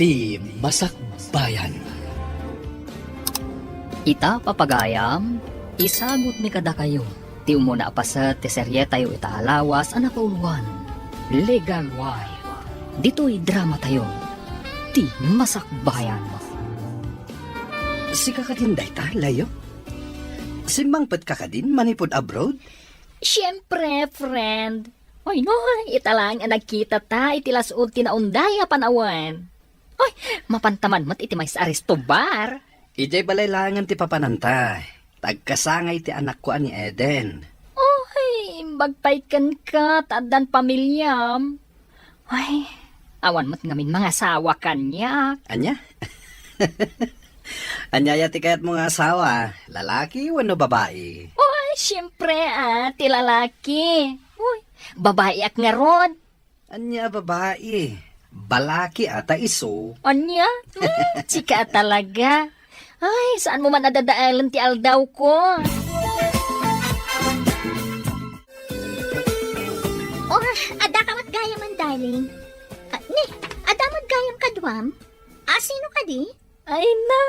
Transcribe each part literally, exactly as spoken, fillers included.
Ti Masakbayan. Ita, papagayam, isagutmi kadakayo ti umuna a paset ti serietayo ita a lawas a napauloan, Legal Wife. Ditoy dramatayo, Ti Masakbayan. Sika kadin dayta, Leo? Simmangpetka kadin manipud abroad? Siempre, friend. Oy, no, ita laeng a nagkitata iti las-ud ti naunday a panawen. Oy, mapanta man met iti maysa a resto bar. Idiay balay laengen ti papananta. Tagkasangay ti anakko a ni Eden. Oy, imbag pay kenka ta addan pamiliam. Ay, awan met ngamin mangasawa kaniak. Ania? Ania aya ti kayatmo nga asawa? Lalaki wenno babai? Oy, siempre, ah, ti lalaki. Uy, babaiak ngarud. Ania a babai? Balaki ata isu. Ania? Hmm, sika talaga. Ay, saanmo man a dadaelen ti aldawko. Oh, adda ka met gayamen, darling. Ah, ni, adda met gayam kaduam? Ah, sino kadi? Ay na,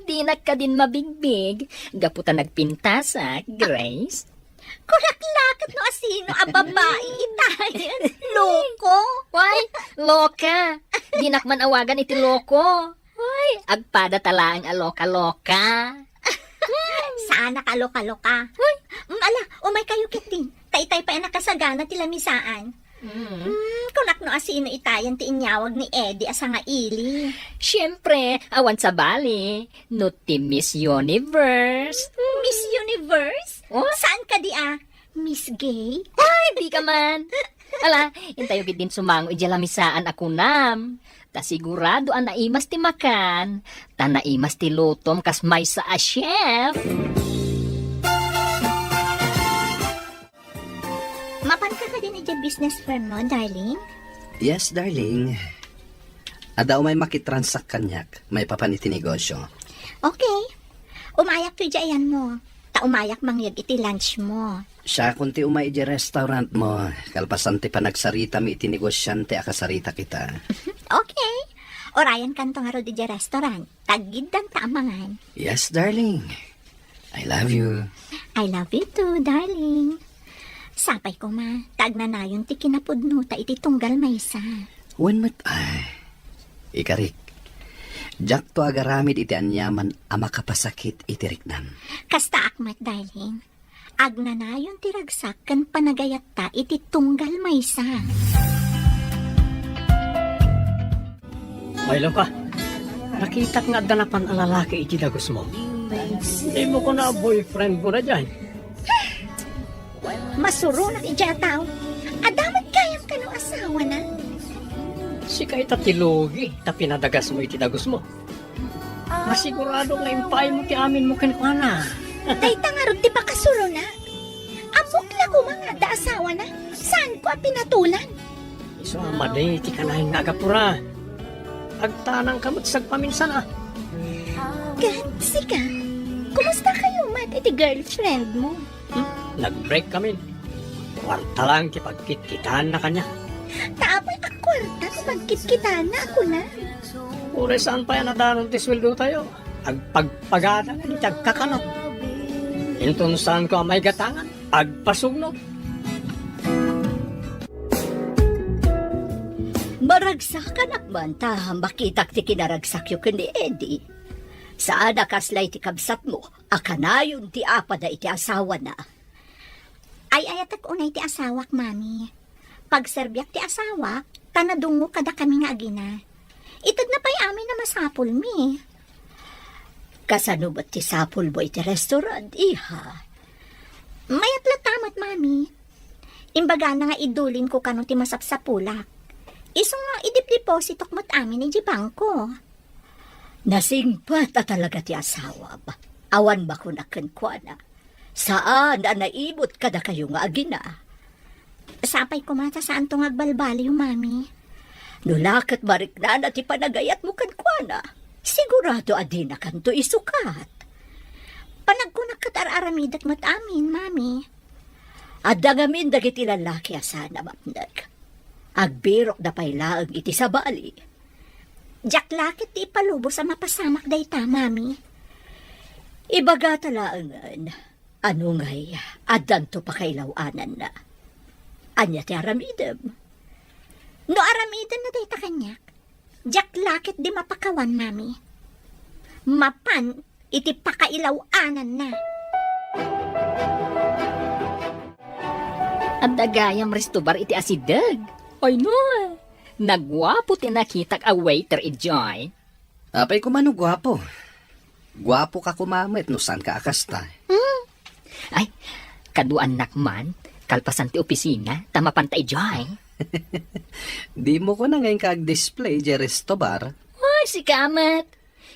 dinak kadin mabigbig. Gapu ta nagpintasak, Grace. Kunak la ket no asino a babai itayen. Loko. Why? Loka. Dinak man awagan iti loko. Why? Agpada ta laeng a loka-loka. Saan a kaloka-loka. Why? Mm, ala, umay kayo, Kitty. Ta itay pay a nakasagana ti lamisaan. Mm. Hmm, kunak no asino itayen ti inyawag ni Eddie a sangaili. Siempre, awan sabali, no ti Miss Universe. Miss Universe? Oh? Saan kadi a Miss Gay? Ay, di ka man. Ala, intayo gid din sumango idiay lamisaan a kunam. Ta sigurado a naimas ti makan, ta naimas ti lutom kas maysa a chef. Mapanka kadin idiay business firm mo, darling? Yes, darling. Adda umay makitransak kaniak maipapan iti negosyo. Okay. Umayak to idiay ayanmo. Ta umayak mangyeg iti lunch mo. Siakon ti umay idiay restaurant mo, kalpasan ti panagsaritami iti negosiante a kasaritak ita. Okay. Urayan kanto ngarud idiay restaurant. Taggiddanta a mangan. Yes, darling. I love you. I love you too, darling. Sapay koma, ta agnanayon ti kinapudnota iti tunggal maysa. Wen met, ay. Ikarik, diakto agaramid iti aniaman a makapasakit iti riknam. Kastaak met, darling. Agnanayon ti ragsak ken panagayatta iti tunggal maysa. Ay, Loka, nakitak nga adda napan a lalaki iti dagusmo. Dimo kuna a boyfriend mo na diay. Masuronak idiay a tao. Adda met gayam kano asawana. Sika ita ti lugi ta pinadagasmo iti dagusmo. Masigurado nga impaaymo ti aminmo kenkuana. Dayta ngarud ti pakasurona. Ammok la koma nga adda asawana. Saanko a pinatolan. Isu a madi ti kanayon nga agapura. Agtanangka met sagpaminsan a. Ket sika, kumusta kayo met iti girlfriend mo? Hmm? Nag-break kami. Kuarta lang ti pagkitkitaanna kaniak. Ta apay a kuarta ti pagkitkitaanna a kuna? Uray saan pay a nadanon ti sueldotayo. Agpagpagada nga iti agkakanat. Inton saanko a maigatangan, agpasugno. Maragsakanak man ta makitak ti kinaragsakyo ken ni Eddie. Saan a kasla iti kabsatmo a kanayon ti apada iti asawana. Ay-ayatek unay ti asawak, Mami. Pagserbiak ti asawak, ta nadungngog kadakami nga agina. Itedna pay amin a masapulmi. Kasano met ti sapulmo iti restaurant, iha? Mayat latta met, Mami. Imbagana nga idulinko kano ti masapsapulak. Isu nga idipdepositok met amin idiay bangko. Nasingpet a talaga ti asawam. Awan makunak kenkuana. Saan a naimut kadakayo nga agina. Sapay koma ta saanto nga agbalbaliw, Mami. No la ket mariknana ti panagayatmo kenkuana, sigurado a dinakanto isukat. Panagkunak ket ar-aramidek met amin, Mami. Adda ngamin dagiti lalaki a saan a mapnek. Agbirokda pay laeng iti sabali. Diak la ket ti ipalubos a mapasamak dayta, Mami. Ibagata laengen, ano ngay, addanto pakailaw-ananna. Ania ti aramidem? No aramidenna dayta kaniak, diak la ketdi mapakawan, Mami. Mapan iti pakailaw-ananna. Adda gayam restobar iti asideg. Ay, no. Naguapo ti nakitak a waiter idiay. Apay koma no guapo. Guapoka koma met no saanka a kasta. Hmm. Ay, kaduaannak man, kalpasan ti opisina, ta mapanta idiay. Dimo kona nga inka ag-display idiay restobar? Ay, sika met.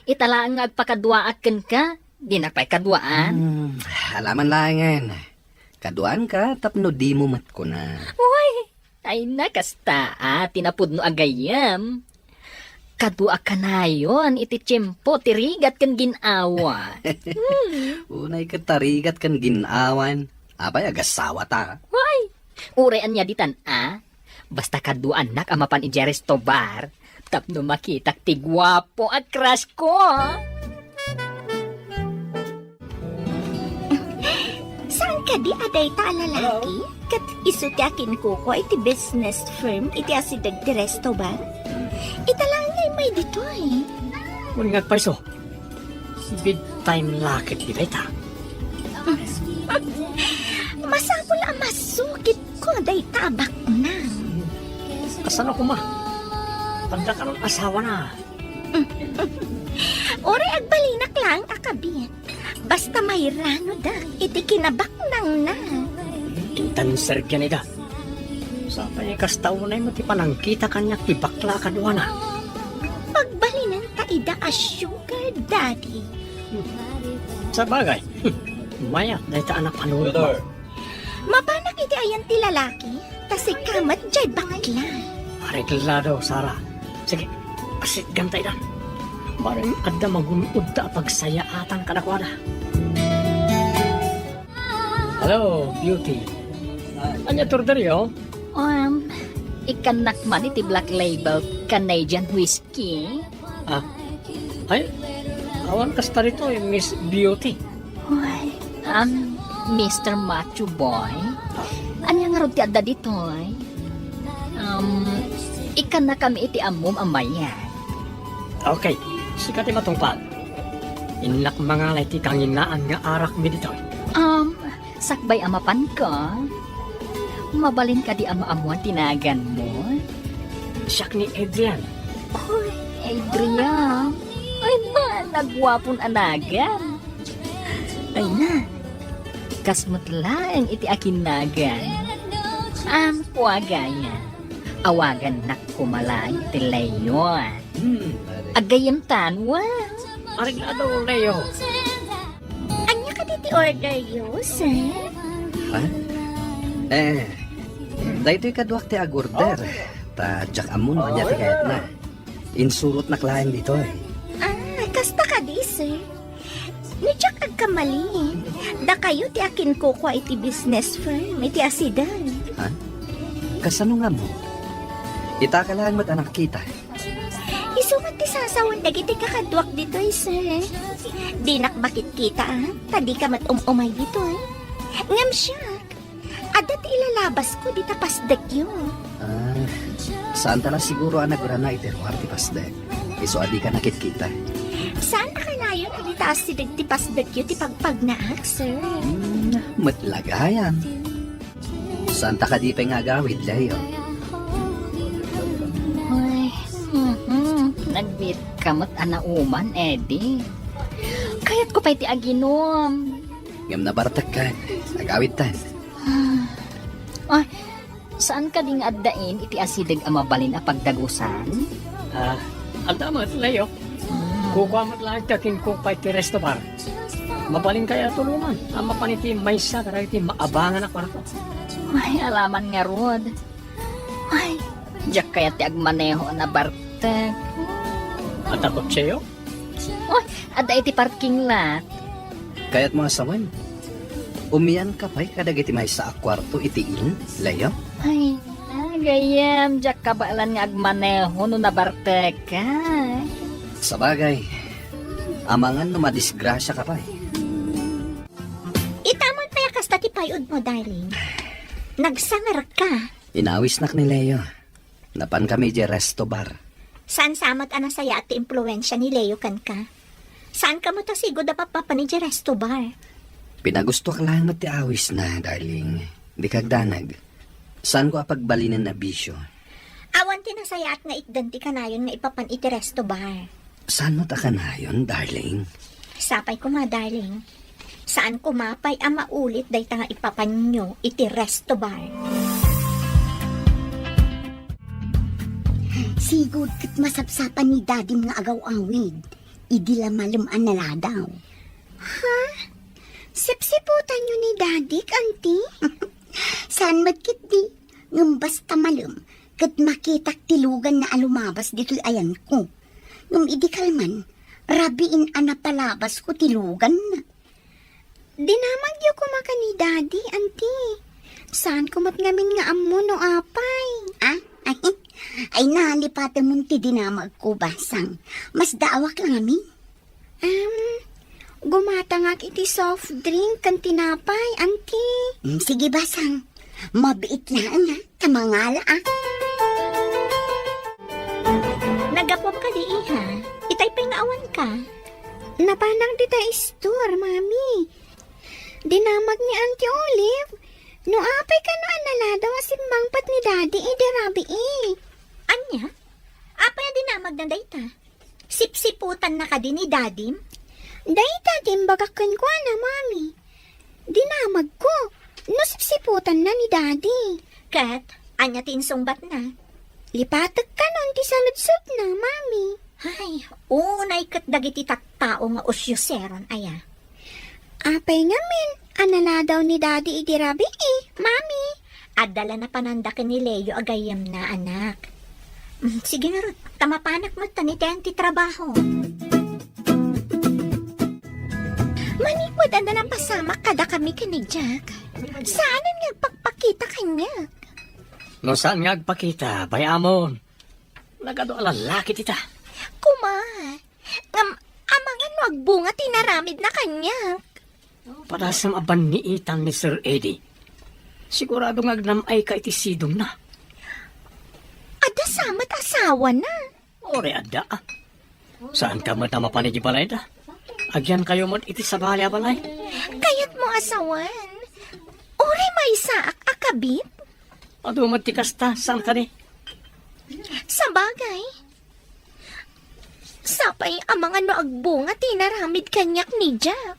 Ita laeng nga agpakaduaak kenka, dinak pay kaduaan. Hmm, alaman laengen. Kaduaanka tapno dimo met kuna. Uy, ay na, kasta a ti napudno a gayyem. Kaduak kanayon iti tiempo ti rigat ken gin-awa. Hmm. Unay ket ta rigat ken gin-awan. Apay, agasawata? Uy, uray ania ditan a? Basta kaduaannak a mapan idiay restobar tapno makitak ti guapo a crush ko. Saan kadi a dayta a lalaki? Hello? Ket isu ti akinkukua iti business firm iti asideg ti restobar? Ita laeng nga immay ditoy. Wen nga agpayso. Big time la ketdi dayta. Masapul a masukitko dayta a baknang. Kasano koma? Adda kanon asawana. Uray agbalinak laeng a kabit. Basta mairanodak iti kinabaknangna. Intan serbian ida. Sapay kasta unay met ti panangkita kaniak ti bakla a kaduana. Pagbalinenta ida a sugar daddy. Sabagay, mayat dayta a napanunotmo. Mapanak iti ayan ti lalaki, ta sika met jay bakla. Areglado, Sara. Sige, asiganta ida. Bareng adda magun-odda a pagsayaatan kadakuada. Hello, Beauty. Ania ti orderyo? Um, ikkannak man iti Black Label Canadian Whiskey. Ah, ay, awan kasta ditoy, Miss Beauty. Uy, um, Mister Macho Boy, ania ngarud ti adda ditoy? Um, ikkannakami iti ammom a mayat. Okay, sika ti matungpal. Innak mangala iti kanginaan nga arakmi ditoy. Um, sakbay a mapanka, mabalin kadi a maammuan ti naganmo? Siak ni Adrian. Uy, Adrian. Ay, man, naguapon a nagan. Ay na, kas met laeng iti akinnagan. Ampo a gayam. Awagannak koma laeng iti Leo. Hmm. Agayyemtan, wa? Areglado, Leo. Ania kadi ti orderyo, sir? Ha? Eh, daytoy kaduak ti ag-order. Ta diak ammo no ania ti kayatna. Insurotnak laeng ditoy. Ah, kasta kadi, sir? No diak agkamali, dakayo ti akinkukua iti business firm iti asideg. Ha? Kasano nga ammo? Itaka laeng met a nakita. Isu met ti sasawen dagiti kakaduak ditoy, sir. Dinak makitkita, ah, ta dika met um-umay ditoy. Ngem siak, adda ti ilalabasko dita pasdekyo. Ah, saanta la siguro a nagrana iti ruar ti pasdek. Isu a dika nakitkita. Saan a kanayon a dita asideg ti pasdekyo ti pagpagnaak, sir? Hmm, met la gayam. Saanta kadi pay nga agawid, Leo? Ay, mhm, nagbiit ka met a nauman, Eddie. Kayatko pay ti aginom. Ngem nabartekkan. Agawidtan. Ay, saan kadi nga addain iti asideg a mabalin a pagdagusan? Ah, adda met, Leo. Hmm. Kukua met laeng ti akinkukua iti resto bar. Mabalin kaya tulongan a mapan iti maysa kadagiti maabangan a kuarto? Ay, alaman ngarud. Ay, diak kayat ti agmaneho a nabartek. Adda kotseo? Oy, adda iti parking lot. Kayatmo a sawen? Umianka pay kadagiti maysa a kuarto iti inn, Leo? Ay, ay, Gayyem, diak kabaelan nga agmaneho no nabartek ka. Sabagay, amangan no madisgrasia ka pay. Ita man pay a kasta ti pay-od mo, darling. Nagsanger ka. Inawisnak ni Leo. Napan kami idiay resto bar. Saan sa met a nasayaat ti impluensia ni Leo kenka? Saan ka met a sigud a mapmapan idiay resto bar? Pinagustoak laeng met ti awisna, darling. Dika agdanag. Saanko a pagbalinen a bisio. Awan ti nasayaat nga itdan ti kanayon nga ipapan iti resto bar. Saan met a kanayon, darling? Sapay koma, darling. Saan koma pay a maulit dayta nga ipapanyo iti resto bar. Sigud ket masapsapan ni Dadim nga agaw-awid idi la malem a naladaw. Ha? Sipsiputanyo ni Dadik, Auntie? Saan met ketdi? Ngem basta malem, ket makitak ti luganna a lumabas ditoy ayanko. Ngem idi kalman, rabiin a napalabasko ti luganna. Dinamagyo koma ken ni Daddy, Auntie. Saanko met ngamin nga ammo no apay. Ah? Ay, ay, nalipatemon ti dinamagko, Basang. Masdaawak la ngamin. Em, gumatangak iti soft drink ken tinapay, Auntie. Mm, sige, Basang. Mabiit laeng, ha? Ta mangala, ah. Naggapuam kadi, iha? Itay pay nga awanka? Napanak dita store, Mami. Dinamag ni Auntie Olive. No apay kano a naladaw a simmangpet ni Daddy idi rabii. Ania? Apay a dinamagna dayta? Sipsiputanna kadi ni Dadim? Dayta ti imbagak kenkuana, Mami. Dinamagko no sipsiputanna ni Daddy. Ket, ania ti insungbatna? Lipatek kanon ti saludsodna, Mami. Ay, unay ket dagiti tattao nga usyoseron aya. Apay ngamin a naladaw ni Daddy idi rabii, Mami? Adda la napananda ken ni Leo a gayyemna, anak. Mm, sige ngarud, ta mapanak met ta ni Ten ti trabaho. Manipud adda napasamak kadakami ken ni Jack, saanen nga agpakpakita kaniak. No saan nga agpakita, bay-amon. Nagadu a lalaki dita. Kuma, ngem amangan no agbunga ti inaramidna kaniak. Padasem a banniitan ni Sir Eddie. Sigurado nga agnam-ay ka iti sidongna. Adda sa met asawana. Uray adda, ah. Saan ka met a mapan iti balayda? Agyan kayo met iti sabali a balay. Kayatmo a sawen? Uray maysaak a kabit? Adu met ti kasta, saan kadi? Sabagay. Sapay amangan no agbunga ti inaramid kaniak ni Jack.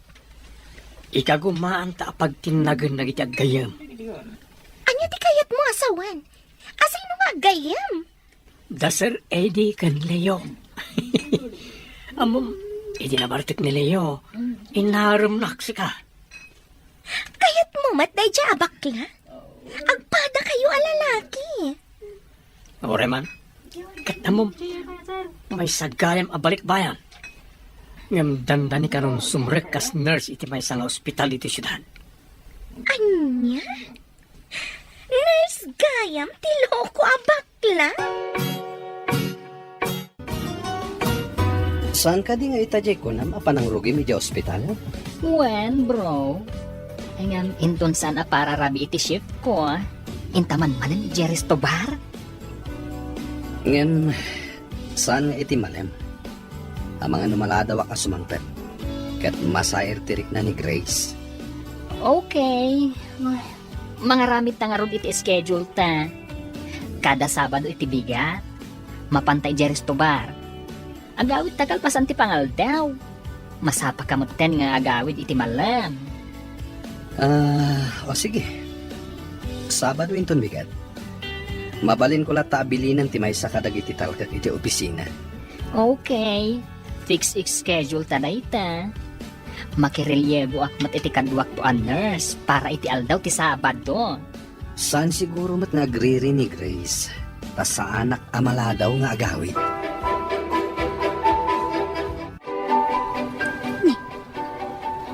Ikagumaanta a pagtinnagen dagiti aggayyem. Ania ti kayatmo a sawen? Asino nga aggayyem? Da Sir Eddie ken Leo. Ammom, idi nabartek ni Leo, inaremnak sika. Kayatmo met daydiay a bakla? Agpadakayo a lalaki. Uray man, ket ammom, maysa gayam a balikbayan. Ngem dandani kanon sumrek kas nurse iti maysa nga ospital iti siudad. Ania? Nurse gayam ti loko a bakla? Saan kadi nga ita diay kunam a panangrugim idiay ospital? Wen, bro. Ngem inton saan a pararabii iti shift ko, inta man manen idiay resto bar? Ngem saan nga iti malem? Amangan no maladawak a sumangpet. Ket masair ti rikna ni Grace. Okay. Mangaramid ta ngarud iti schedule ta. Kada Sabado iti bigat, mapanta idiay resto bar. Agawid ta kalpasan ti pangaldaw. Masapa ka metten nga agawid iti malem. Ah, o sige. Sabado inton bigat. Mabalinko latta a bilinen ti maysa kadagiti talkek iti opisina. Okay. Fix schedule ta dayta. Makirelyeboak met iti kaduakto a nurse para iti aldaw ti Sabado. Saan siguro met nga agriri ni Grace, ta saanak a maladaw nga agawid.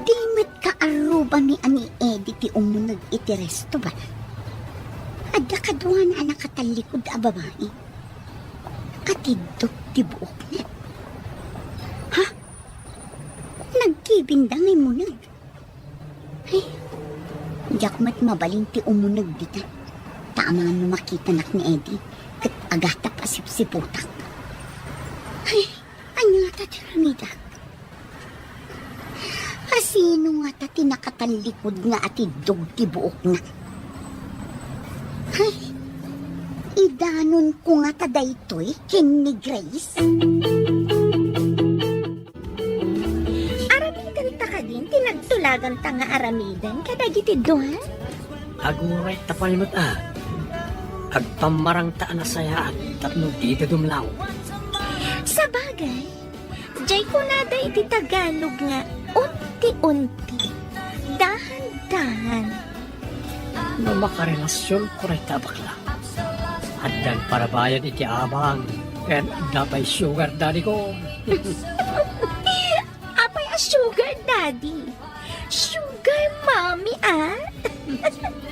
Di met kaarrubami a ni Eddie ti umuneg iti resto ba? Ay, Adda kaduana a nakatallikud a babai. Atiddog ti buokna. Ha? Nagkibinda nga immuneg. Ay, diak met mabalin ti umuneg dita. Ta amangan no makitanak ni Eddie, ket agatap a sipsiputak. Ay, ania ngata ti aramidak? A sino ngata ti nakatallikud nga atiddog ti buokna? Ay, idanonko ngata daytoy ken ni Grace? Aramidenta kadin ti nagtulaganta nga aramiden kadagiti dua? Aguray ta pay met a. Agpammarangta a nasayaat tapno dida dumlaw. Sabagay, jay kunada iti Tagalog nga unti-unti, dahan-dahan. No makarelasionko dayta a bakla, adda agparabayad iti abang, ken adda pay sugar daddy ko. Apay a sugar daddy? Sugar mommy, a?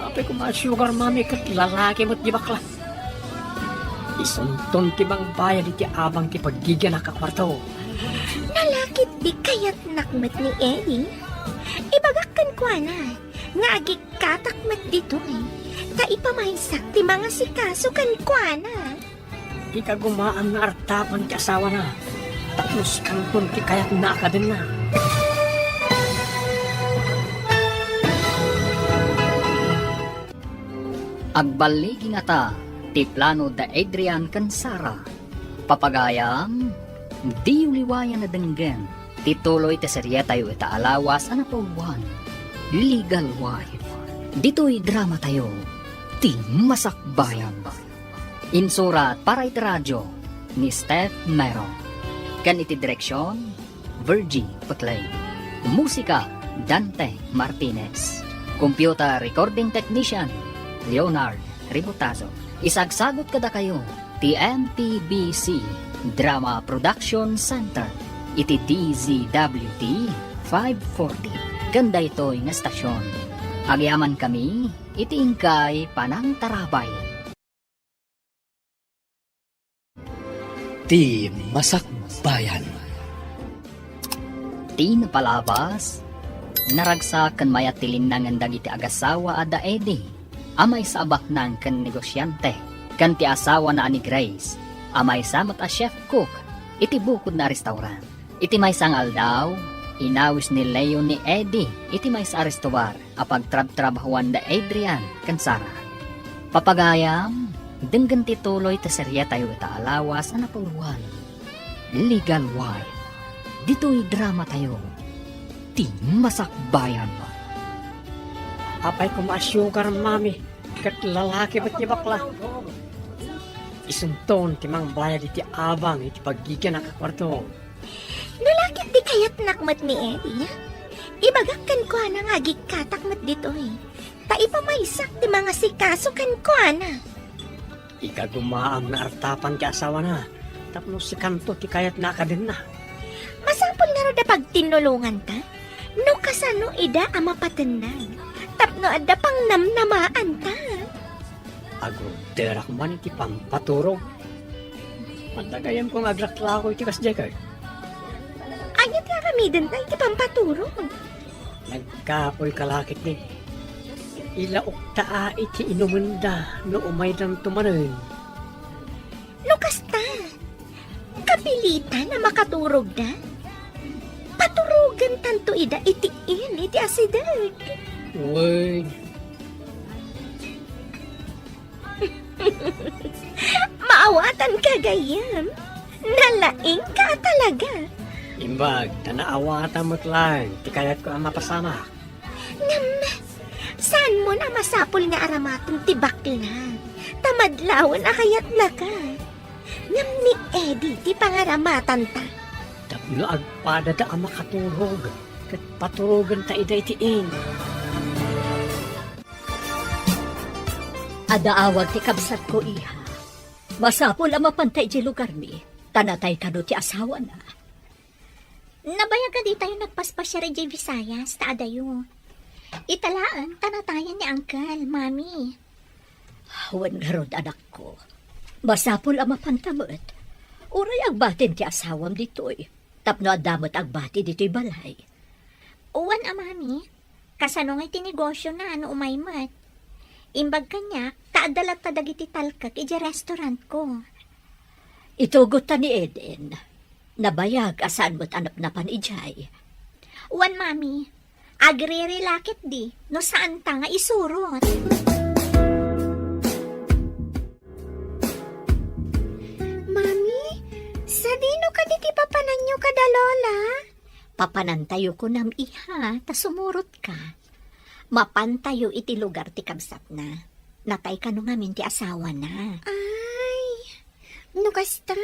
Apay koma a sugar mommy ket lalaki met ti bakla. Isunton ti mangbayad iti abang ti paggigianak a kuarto. Nalakit di kayatnak met ni Eddie? Ibagak kenkuana nga agikkatak met ditoy, ta ipamaysak ti mangasikaso kenkuana. Ikagumaam nga artapan ti asawana, tapno sikanton ti kayatna a kadenna. Agballigi ngata ti plano da Adrian ken Sara. Papagayam, diyo liwayan a denggen ti tuloy ti serietayo ita a lawas a napauloan, Legal Wife. Ditoy dramatayo, ti Masakbayan. Insurat para iti radyo ni Steph Mero. Ken iti direksion, Virgie Peclay. Musika, Dante Martinez. Computer recording technician, Leonard Ributazo. Isagsagut kadakayo ti M P B C Drama Production Center iti D Z W T five forty. Ken daytoy nga estasion, agyamankami iti inkay panangtarabay. Ti Masakbayan. Ti napalabas, naragsak ken mayat ti linnangen dagiti agasawa a da Eddie, a maysa a baknang ken negosiante, ken ti asawana a ni Grace, a maysa met a chef cook iti bukodna a restaurant. Iti maysa nga aldaw, inawis ni Leo ni Eddie iti maysa a restobar a pagtrabtrabahuan da Adrian ken Sara. Papagayam, denggen ti tuloy ti serietayo ita a lawas a napauloan, Legal Wife. Ditoy dramatayo, ti Masakbayan. Apay koma a sugar mommy ket lalaki met ti bakla. Isunton ti mangbayad iti abang iti paggigianak a kuarto. Nalakit di kayatnak met ni Eddie, ibagak kenkuana nga agikkatak met ditoy, ta ipamaysak ti mangasikaso kenkuana. Ikagumaam nga artapan ti asawana, tapno sikanto ti kayatna a kadenna. Masapul ngarud a pagtinnulonganta no kasano ida a mapatennag tapno adda pangnamnamaanta. Agrugderak man iti pampaturog. Adda gayyemko nga agraklako iti kasdiay kay. Ania ti aramidenta iti pampaturog? Nagkapoy kalakitni. Ilaokta a iti inumenda no umaydanto manen. No kasta, kapilitan a makaturogda? Paturogentanto ida iti in iti asideg. Wen. Maawatanka gayyem. Nalaingka a talaga. Imbag ta naawatan met laeng ti kayatko a mapasamak. Ngem, saanmon a masapul nga aramaten ti bakla, ta madlawen a kayatnaka. Ngem ni Eddie ti pangaramatanta. Tapno agpadada a makaturog, ket paturogenta ida iti in. Adda awag ti kabsatko, iha. Masapul a mapanta idiay lugarmi, ta natay kano ti asawana. Nabayag a ditayo nagpaspasiar idiay Visayas, ta adayo. Ita laeng ta natayen ni Uncle, Mami. Wen ngarud, anakko. Masapul a mapanta met. Uray agbatin ti asawam ditoy. Tapno adda met agbati ditoy balay. Wen a, Mami. Kasano ngay ti negosiona no umay met? Imbag kaniak, ta adda latta dagiti talkek idiay restaurantko. Itugotta ni Eden. Nabayag a saan met a napnapan idiay. Wen, Mami. Agriri la ketdi no saanta nga isurot. Mami, sadino kadi ti papananyo kada Lola? Papanantayo kunam, iha, ta sumurotka. Mapantayo iti lugar ti kabsatna. Natay kano ngamin ti asawana. Ay, no kasta,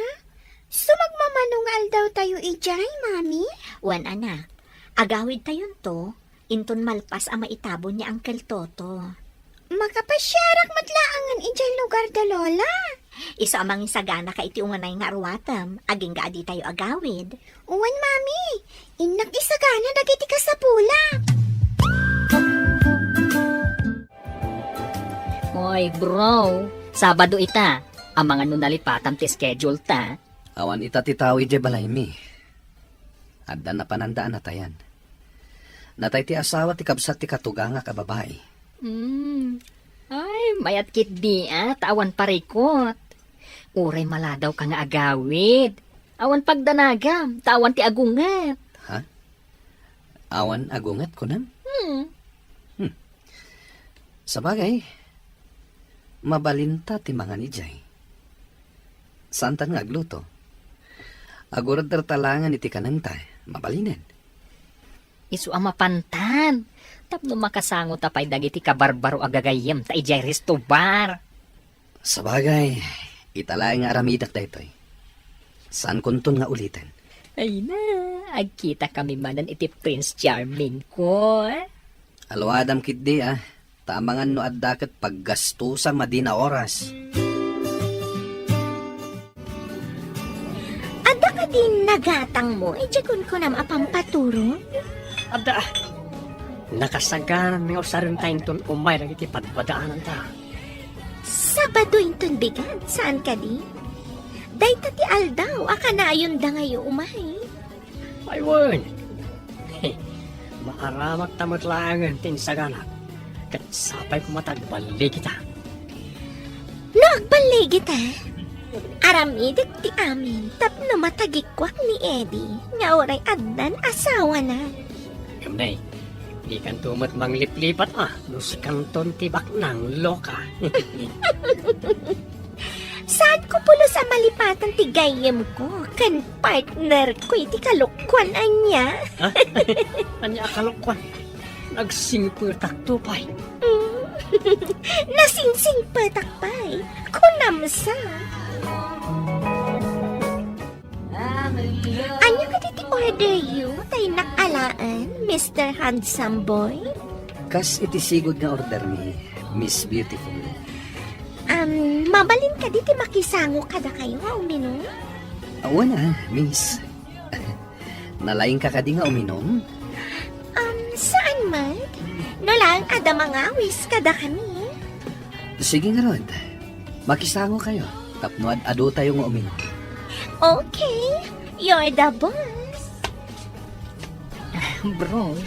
sumagmamano nga aldawtayo idiay, Mami? Wen, anak, agawidtayonto, inton malpas a maitabon ni Uncle Toto. Makapasiarak met laengen idiay lugar da Lola. Isu a mangisaganaka iti unganay nga aruatem, agingga a ditayo agawid. Wen, Mami, innak isagana dagiti kasapulak. Oy, bro, Sabado ita. Amangan no nalipatam ti schedule ta. Awan ita ti tao idiay balaymi. Adda napananda a natayan. Natay ti asawa ti kabsat ti katugangak a babai. Hmm. Ay, mayat ketdi a, ta awan parikut. Uray maladawka nga agawid. Awan pagdanagam, ta awan ti agunget. Ha? Awan agunget, kunam? Hmm. Hmm. Sabagay, mabalinta ti mangan idiay. Saantan nga agluto. Aguraddarta laengen iti kanenta, mabalinen. Isu a mapantan, tapno makasangota pay dagiti kabarbaro a gagayyemta idiay resto bar. Sabagay, ita laeng nga aramidek daytoy. Saankonton nga uliten. Ay na, agkitakami manen iti Prince Charming ko, eh. Aluadam ketdi, a. Ta amangan no adda ket paggastosam a dina oras. Adda kadi nagatangmo idiay kunkunam a pampaturog? Adda. Nakasagaran nga usarentayo inton umay dagiti padpadaananta. Sabado inton bigat, saan kadi? Dayta ti aldaw a kanayonda nga umay. Ay, wen. Maaramakta met laengen ti insaganak. Ket sapay koma ta agballigita. No agballigita, aramidek ti amin tapno matagikuak ni Eddie nga uray addan asawana. Ngem, nay, dikanto met mangliplipat a no sikanton ti baknang, loka. Saanko pulos a malipatan ti gayyemko ken partnerko iti kalokuan ania. Ha? Ania a kalokuan? Nagsingpetakto pay. Mm. Nasingsingpetak pay. Kunam sa. Ania kadi ti orderyo, tay nakalaen, Mister Handsome Boy? Kas iti sigud nga ordermi, Miss Beautiful. Um, mabalin kadi ti makisango kadakayo nga uminom? Awan a, Miss. Nalaingka kadi nga uminom? Um, saan met? No laeng adda mangawis kadakami. Sige ngarud. Makisangokayo tapno ad-adotayo nga uminom. Okay, you're the boss. Bro,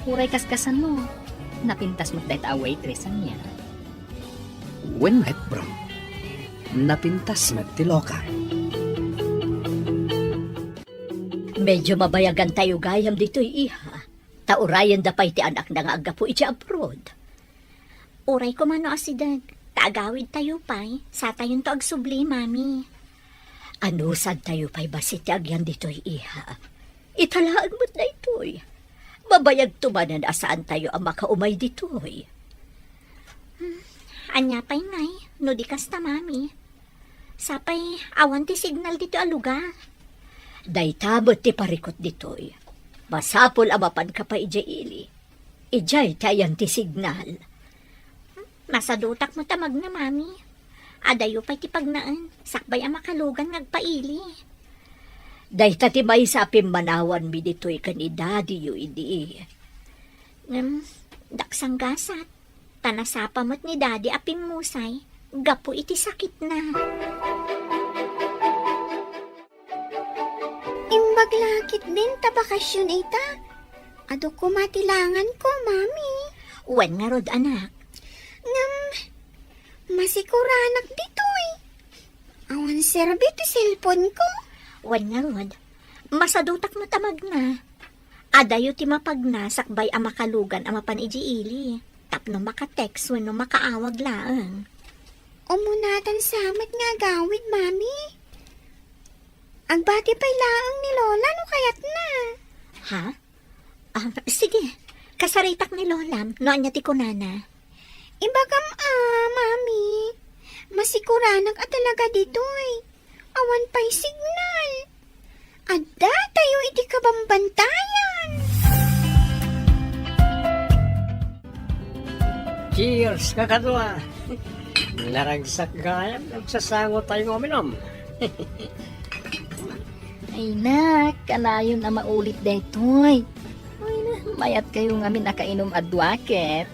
uray kaskasano. Napintas met dayta a waitress ania. Wen met, bro. Napintas met ti loka. Medyo mabayagantayo gayam ditoy, iha. Ta urayenda pay ti anakna nga aggapu iti abroad. Uray koma no asideg, ta agawidtayo pay, satayonto agsubli, Mami. Anusadtayo pay bassit ti agyan ditoy, iha. Ita laeng met daytoy. Mabayagto manen a saantayo a makaumay ditoy. Hmm, ania pay ngay, no di kasta, Mami? Sapay, awan ti signal ditoy a lugar. Dayta met ti parikut ditoy. Masapul a mapanka pay idiay ili. Idiay ti ayan ti signal. Masadutak met a magna, Mami. Adayo pay ti pagnaen, sakbay a makalugan nga agpaili. Dayta ti maysa a pimmanawanmi ditoy ken ni Daddy-yo idi. Ngem, daksanggasat, ta nasapa met ni Daddy a pimmusay, gapu iti sakitna. Imbag la ketdin ta bakasion ita. Adu koma ti langanko, Mami. Wen ngarud, anak. Ngem, masikuranak ditoy. Awan serbi ti cellphone-ko. Wen ngarud, masadutak met a magna. Adayo ti mapagna sakbay a makalugan a mapan idiay ili. Tapno maka-text wenno makaawag laeng. Umunatan sa met nga agawid, Mami. Agbati pay laeng ni Lola no kayatna. Ha? Ah, sige. Kasaritak ni Lolam no ania ti kunana. Ibagam a, Mami. Masikuranak a talaga ditoy. Awan pay signal. Addatayo iti kabambantayan. Cheers, kakadua! Naragsak gayam, nagsasango tayo nga uminom. Ay, nak, kanayon a maulit daytoy. Ay, na, mayat kayo ngamin a kainom a dua ket.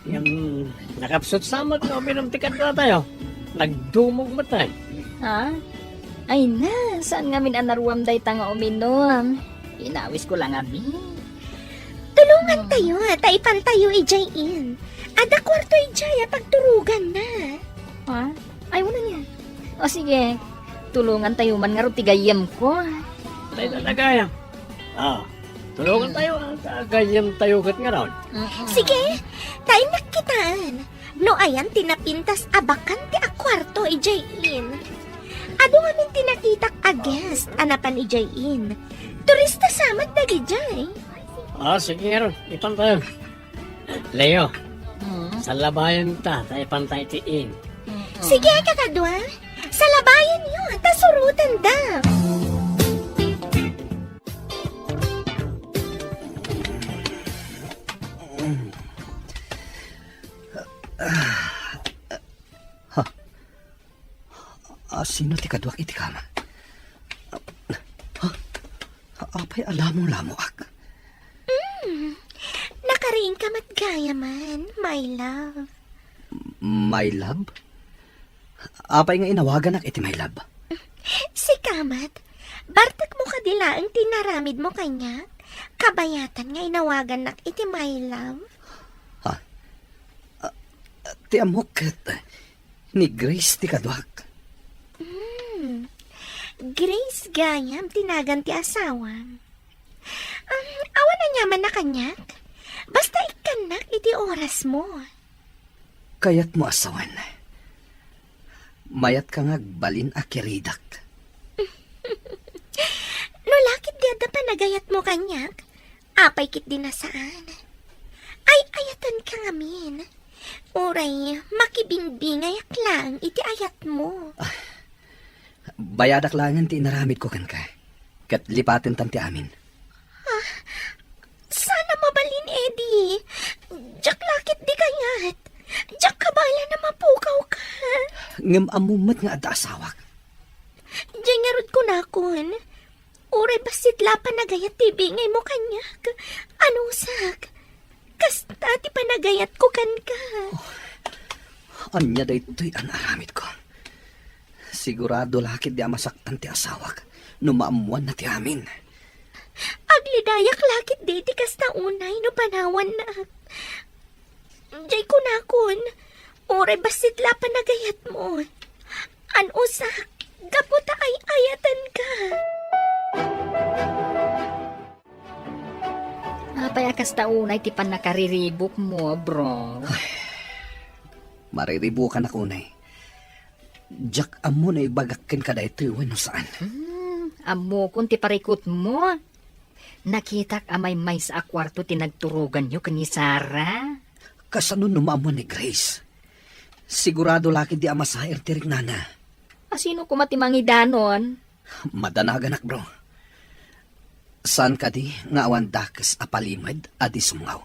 Ngem, nakapsut sa met nga uminom ti kadua tayo. Nagdumog met, eh. Ha? Ay na, saan ngamin a naruam dayta nga uminom? Inawisko la ngamin. Tulongan Hmm. tayo, ha, ta ipan tayo idiay inn. Adda kuarto idiay a pagturoganna. Ha? Ay, wala niya. O sige, tulongan tayo man ngarud ti gayyemko. Ay, talaga, ya. Ah, tulongan tayo, ah. Gayyem tayo ket ngarud. Mm-mm. Sige, ta innak kitaan. No ayan ti napintas a bakante a kuarto idiay inn. Adu ngamin ti nakitak a guest a napan idiay inn. Turista sa met dagidiay. Ah, sige ngarud, ipan tayo. Leo, Hmm? salabayan ta, ta ipan tayo ti inn. Mm-mm. Sige, kakadua. Salabayan yo, ta surotan da. Ha? A, sino ti kaduak iti kama? Ha? Apay a lamo-lamoak? Mm. Nakariingka met gayamen, my love. My love? Apay nga inawaganak iti my love? Sika met, bartekmo kadi laeng ti inaramidmo kaniak? Kabayatan nga inawagannak iti my love? Ha? Ah, ti ammok ket ni Grace ti kaduak. Hmm. Grace gayam ti nagan ti asawam. Um, awan aniaman a kaniak. Basta ikkannak iti orasmo. Kayatmo a sawen. Mayatka nga agbalin a kiridak. No la ketdi adda panagayatmo kaniak, apay ketdi a saan? Ay-ayatenka ngamin. Uray makibingbingayak laeng iti ayatmo. Ah, bayadak laengen ti inaramidko kenka, ket lipatentan ti amin. Ah, saan a mabalin, Eddie. Diak la ketdi kayat. Diak kabaelan a mapukawka. Ngem ammom met nga adda asawak. Diay ngarud kunakon, uray bassit la panagayat ti ibingaymo kaniak. Anusak, kasta ti panagayatko kenka. Ania daytoy a naaramidko? Sigurado la ketdi a masaktan ti asawak no maammoanna ti amin. Aglidayak la ketdi ti kasta unay no panawannak. Diay kunakon, uray bassit la panagayatmo. Anusak, gapu ta ay-ayatenka. Apay a kasta unay ti pannakariribukmo, bro? Ay, mariribukanak unay. Diak ammo no ibagak kenka daytoy wenno saan. Hmm, ammokon ti parikutmo. Nakitak a maymaysa a kuarto ti nagturoganyo ken ni Sarah. Kasano no maammoan ni Grace? Sigurado la ketdi a masair ti riknana. A, sino koma ti mangidanon? Madanaganak, bro. Saan kadi nga awan dakes a palimed a di sumngaw?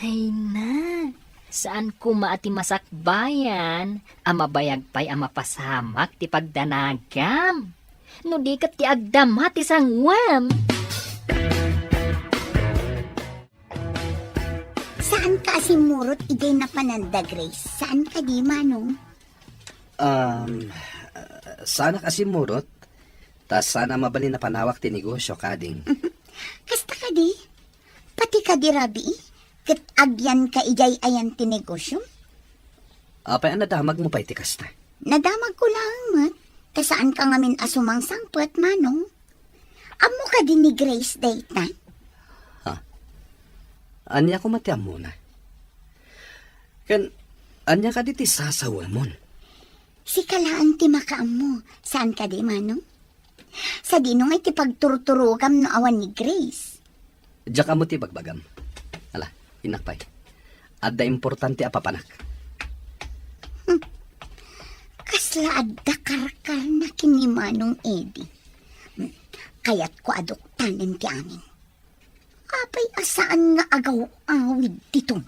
Ay na, saan koma a ti masakbayan a mabayag pay a mapasamak ti pagdanagam? No di ket ti agdama ti sanguem. Saan ka a simmurot idiay napananda, Grace? Saan kadi, Manong? Um, sanak a simmurot, ta saan a mabalin a panawak ti negosio, kading. Kasta kadi? Pati kadi rabii, ket agyanka idiay ayan ti negosio? Apay a nadamagmo pay ti kasta? Nadamagko laeng met, ta saanka ngamin a sumangsangpet, Manong. Ammo kadi ni Grace dayta? Ha? Ania koma ti ammona? Ken ania kadi ti sasawamon? Sika laeng ti makaammo, saan kadi, Manong? Sadino ngay ti pagturturogam no awan ni Grace? Diak ammo ti ibagbagam. Ala, innak pay. Adda importante a papanak. Hmm. Kasla adda karkarna ken ni Manong Eddie. Hmm. Kayatko a duktanen ti amin. Apay a saan nga agaw-awid diton?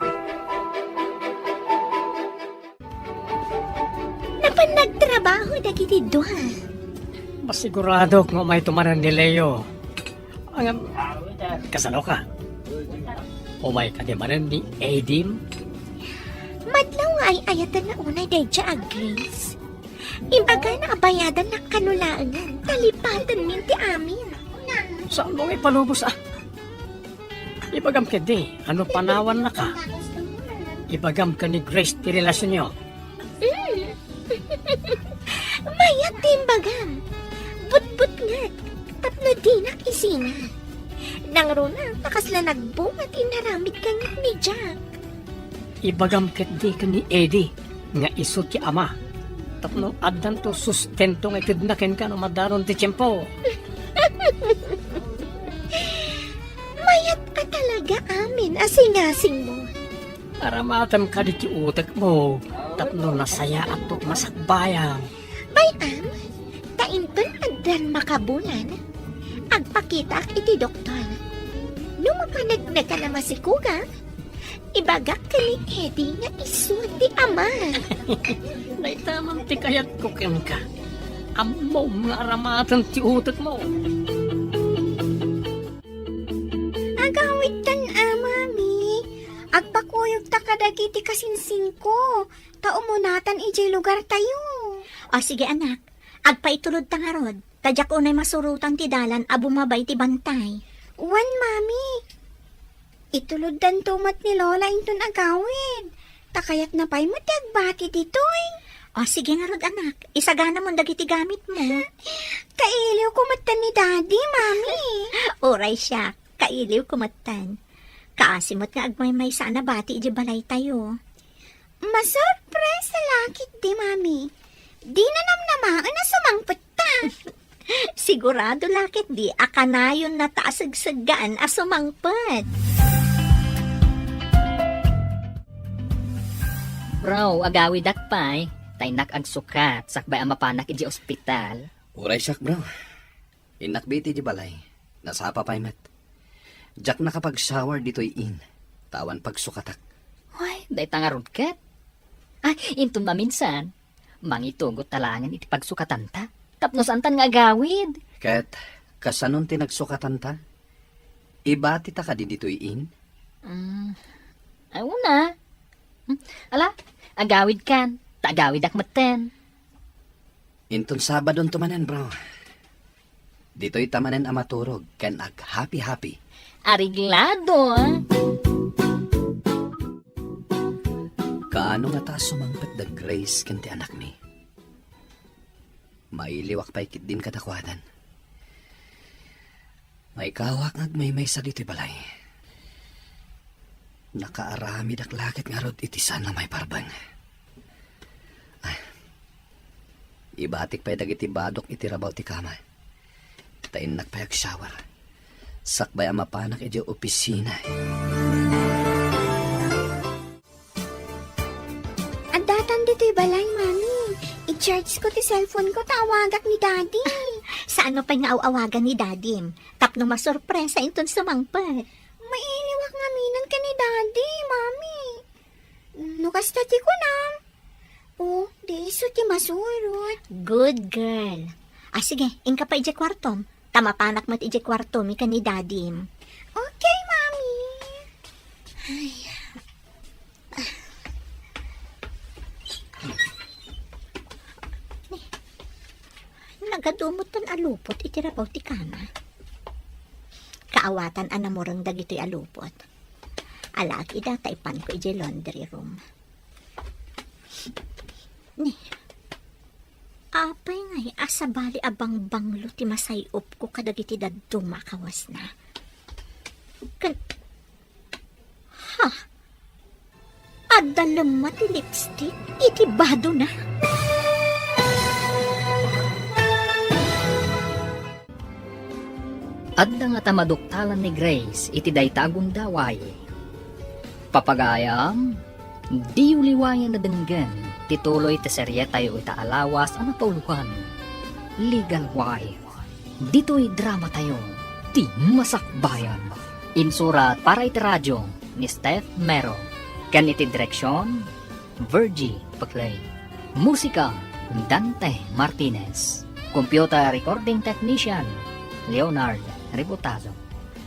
Napan nagtrabaho dagiti dua. Masiguradok nga umay tumanan ni Leo. Ngem, kasano ka? Umay kadi manen ni Edim? Madlaw nga ay-ayatenna unay daydiay a Grace. Ibagana a bayadannak kano laengen, ta lipatenmin ti amin. Saanmo nga ipalubos, a? Ibagam ketdi, a no panawannaka, ibagam ken ni Grace ti relasionyo. Mm. Mayat ti imbagam. Butbutnget, tapno dinak isina. Nangruna, ta kasla nagbunga ti inaramid kaniak ni Jack. Ibagam ketdi ken ni Eddie nga isu ti ama, tapno addanto sustento nga itedna kenka no madaron ti tiempo. Mayat a talaga amin a singasingmo. Aramatem kadi ti utekmo tapno nasayaatto ti masakbayam. Bay-am, ta inton addan makabulan, agpakitaak iti doktor. No mapaneknekan a masikuga, ibagak ken ni Eddie nga isu ti ama. Dayta man ti kayatko kenka. Ammom nga aramaten ti utekmo. Agawidtan a, Mami. Agpakuyogta kadagiti kasingsingko, ta umunatan idiay lugartayo. O, sige, anak. Agpaitulodta ngarud, ta diak unay masurotan ti dalan a bumaba iti bantay. Wen, Mami. Ituloddanto met ni Lola inton agawid. Ta kayatna pay met ti agbati ditoy. O, sige ngarud, anak. Isaganamon dagiti gamitmo. Kailiwko metten ni Daddy, Mami. Uray siak, kailiwko metten. Kaasi met nga agmaymaysa a nabati idiay balaytayo. Masurpresa la ketdi, Mami. Dina namnamaen a sumangpet ta. Sigurado la ketdi a kanayonnata a segseggaan a sumangpet. Bro, agawidak pay, ta innak agsukat sakbay a mapanak idiay ospital. Uray siak, bro. Innak idiay balay. Nasapa pay met. Diak nakapag-shower ditoy inn, ta awan pagsukatak. Ay, dayta ngarud ket. Ay, inton maminsan, mangitugot ta laengen iti pagsukatanta, tapno saantan nga agawid. Ket, kasanon ti nagsukatanta? Ibatita kadi ditoy inn? Mm, ay, una. Hmm, ala, agawidkan, ta agawidak metten. Inton Sabadonto manen, bro. Ditoyta manen a maturog ken ag-happy-happy. Areglado, ah. Kaano ngata a sumangpet da Grace ken ti anakmi? Mailiwak pay ketdin kadakuadan. Maikawak nga agmaymaysa ditoy balay. Nakaaramidak la ket ngarud iti saan nga maiparbeng. Ay, ibatik pay dagiti badok iti rabaw ti kama. Ta innak pay agshower. Sakbay a mapanak idiay opisina. Addatan ditoy balay, Mami. I-charge ko ti cellphone ko ta awagak ni Daddy. Saanmo pay nga aw-awagan ni Dadim? Tapno masurpresa inton sumangpet. Mailiwak ngamin ken ni Daddy, Mami. No kasta ti kunam, o, di isu ti masurot. Good girl. Ah, sige, inka pay idiay kuartom. Ta mapanak met idiay kuartomi ken ni Dadim. Okay, Mami. Ay. Nagadu met a lupot iti rabaw ti kama. Kaawatan a namureng dagitoy a lupot. Alaak ida ta ipanko idiay laundry room. Ni, apay ngay a sabali a bangbanglo ti masay-opko kadagiti dadduma a kawasna? Ken, ha? Adda lemma ti lipstick iti badona. Adda ngata maduktalan ni Grace iti dayta a gundaway. Papagayam, diyo liwayan a denggen ti tuloy ti serietayo ita a lawas a napauloan, Legal Wife. Ditoy dramatayo, ti Masakbayan. Insurat para iti radio ni Steph Mero. Ken iti direksion, Virgie Paclay. Musika, Dante Martinez. Computer recording technician, Leonard Ributazo.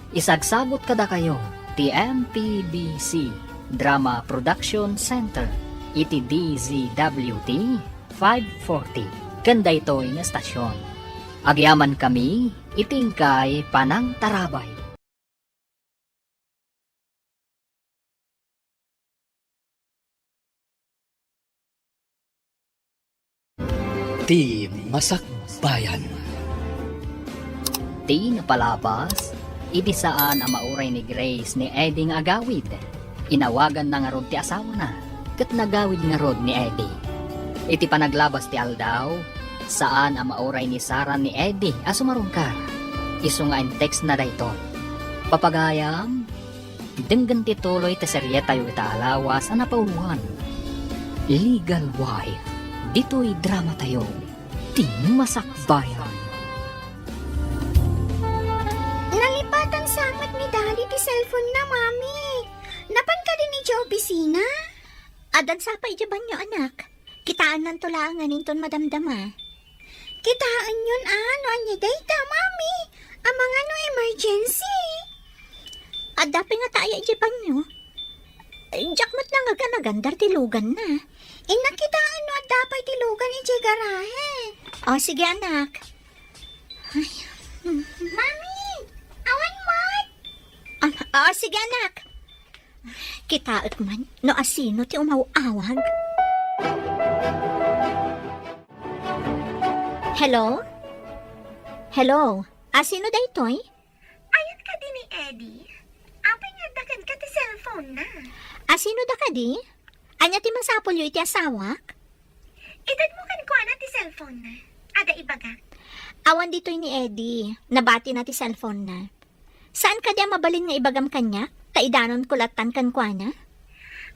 Isagsagut kadakayo ti M P B C Drama Production Center iti D Z W T five forty ken daytoy nga estasion. Agyamankami iti inkay panangtarabay. Ti Masakbayan. Ti napalabas, idi saan a mauray ni Grace ni Eddie nga agawid, inawaganna ngarud ti asawana, ket nagawid ngarud ni Eddie. Iti panaglabas ti aldaw, saan a mauray ni Sarah ni Eddie a sumarungkar. Isu nga in-textna daytoy, "Papagayam, denggen ti tuloy ti serietayo ita a lawas a napauloan, Legal Wife. Ditoy dramatayo, ti Masakbayan." Nalipatan sa met ni Daddy ti cellphone na, Mami. Napan kadi idiay opisina? Addan sa pay idiay banio, anak. Kitaennanto laengen inton madamdama. Kitaenyon a no ania dayta, Mami. Amangan no emergency. Adda pay ngata aya idiay banio? Diak met nangngeg a nagandar ti luganna. Innak kitaen no adda pay ti lugan idiay garahe. O, sige, anak. Ay. Mami! Awan met! Ah, ah, sige, anak. Kitaek man no asino ti umaw-awag. Hello? Hello? Asino daytoy? Ayan kadi ni Eddie? Apay nga adda kenka ti cellphone na? Asino da kadi? Ania ti masapulyo iti asawak? Itedmo kenkuana ti cellphone na. Adda ibagak. Awan ditoy ni Eddie. Nabatina ti cellphone na. Saan kadi a mabalin nga ibagam kaniak? Ta idanonko lattan kenkuana.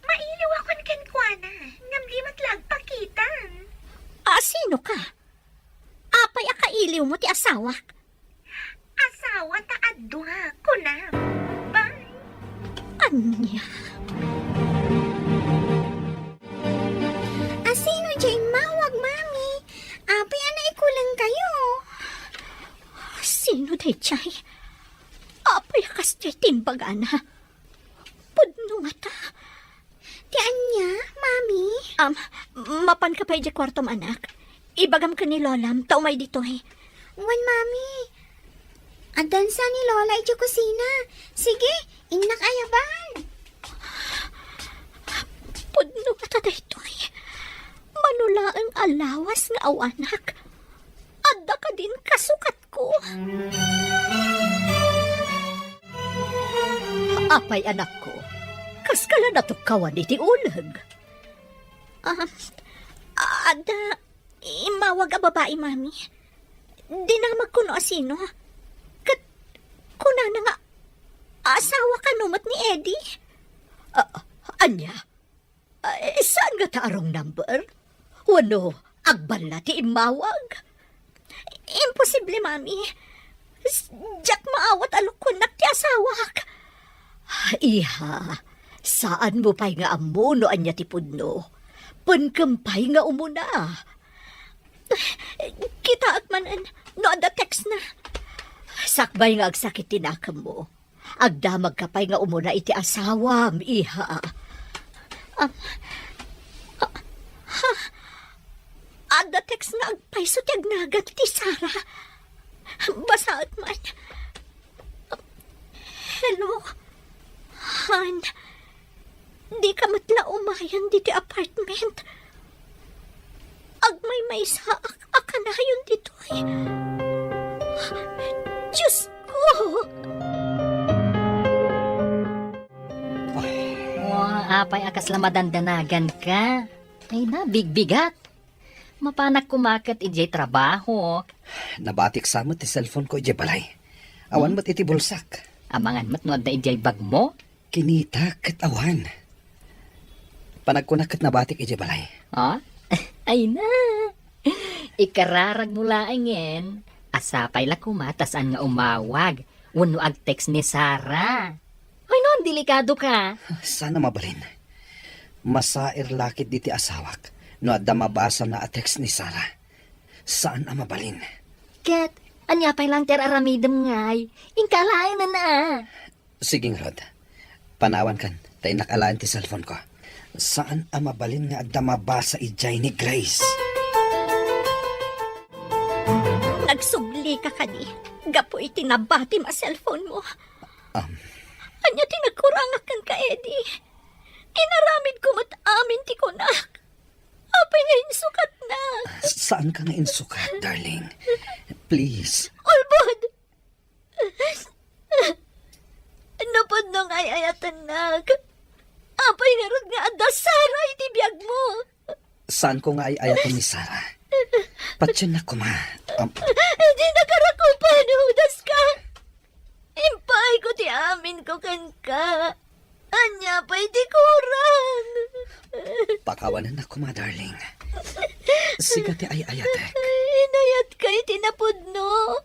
Mailiwakon kenkuana, ngem di met la agpakitam. Asino ka? Apay a kailiwmo ti asawak? Asawa ta adua, kunam. Bye. Ania? Asino diay immawag, Mami? Apay a naikulengkayo? Sino daydiay? Apay a kasdiay ti imbagana? Pudno ngata. Ti ania, Mami? Um, mapanka pay idiay kuartom, anak. Ibagam ken ni Lolam ta umay ditoy. Wen, Mami. Addan sa ni Lola idiay kusina. Sige, innak ayaban. Pudno ngata daytoy. Mano laeng a lawas nga awanak. Adda kadin kasukatko? Apay, anakko, kaska la natukkawan iti uleg? Ah, adda immawag a babai, Mami. Dinamagko no asino. Ket kunana nga asawa kano met ni Eddie. Ah, ania? Ay, saan ngata a wrong number? Wenno, agballa ti immawag? Imposible, Mami. S-, diak maawat a lukkonnak ti asawak. Iha, saanmo pay nga ammo no ania ti pudno. Penkem pay nga umuna. Kitaek manen no adda textna. Sakbay nga agsakit ti nakemmo. Agdamagka pay nga umuna iti asawam, iha. Am, a, ha? Adda text nga agpayso ti agnagan ti Sara. Basaek man. Hello, Han. Dika met la umayen ditoy apartment. Agmaymaysaak a kanayon ditoy. Diosko! Oh, apay a kasla madandanaganka? Ay na, bigbigat. Mapanak koma ket idiay trabaho. Nabatik sa met ti cellphone ko idiay balay. Awan Hmm? met iti bulsak. Amangan met no adda idiay bagmo? Kinitak ket awan. Panagkunak ket nabatik idiay balay. Ah? Ay na. Ikararagmo laengen. Sapay la koma ta saan nga umawag wenno agtext ni Sara. Ay no, delikado ka. Saan a mabalin. Masair la ketdi ti asawak no adda mabasana a text ni Sara. Saan a mabalin. Ket, ania pay laeng ti ar-aramidem ngay? Inka alaenan a. Sige ngarud. Panawankan, ta innak alaen ti cellphone ko. Saan a mabalin nga adda mabasa idiay ni Grace. Nagsublika kadi gapu iti nabatim a cellphone mo? Um. Ania ti nagkurangak kenka, Eddie? Inaramidko met amin ti kunak. Apay nga insukatnak? Saanka nga insukat, darling. Please. Ulbod! Napudno nga ay-ayatennak. Apay ngarud nga adda Sara iti biagmo? Saanko nga ay-ayaten ni Sara. Patiennak koma. Am- Dinaka rakupan, hudaska. Impaayko ti aminko kenka. Ania pay ti kurang? Pakawanennak koma, darling. Sika ti ay-ayatek. Inayatka iti napudno.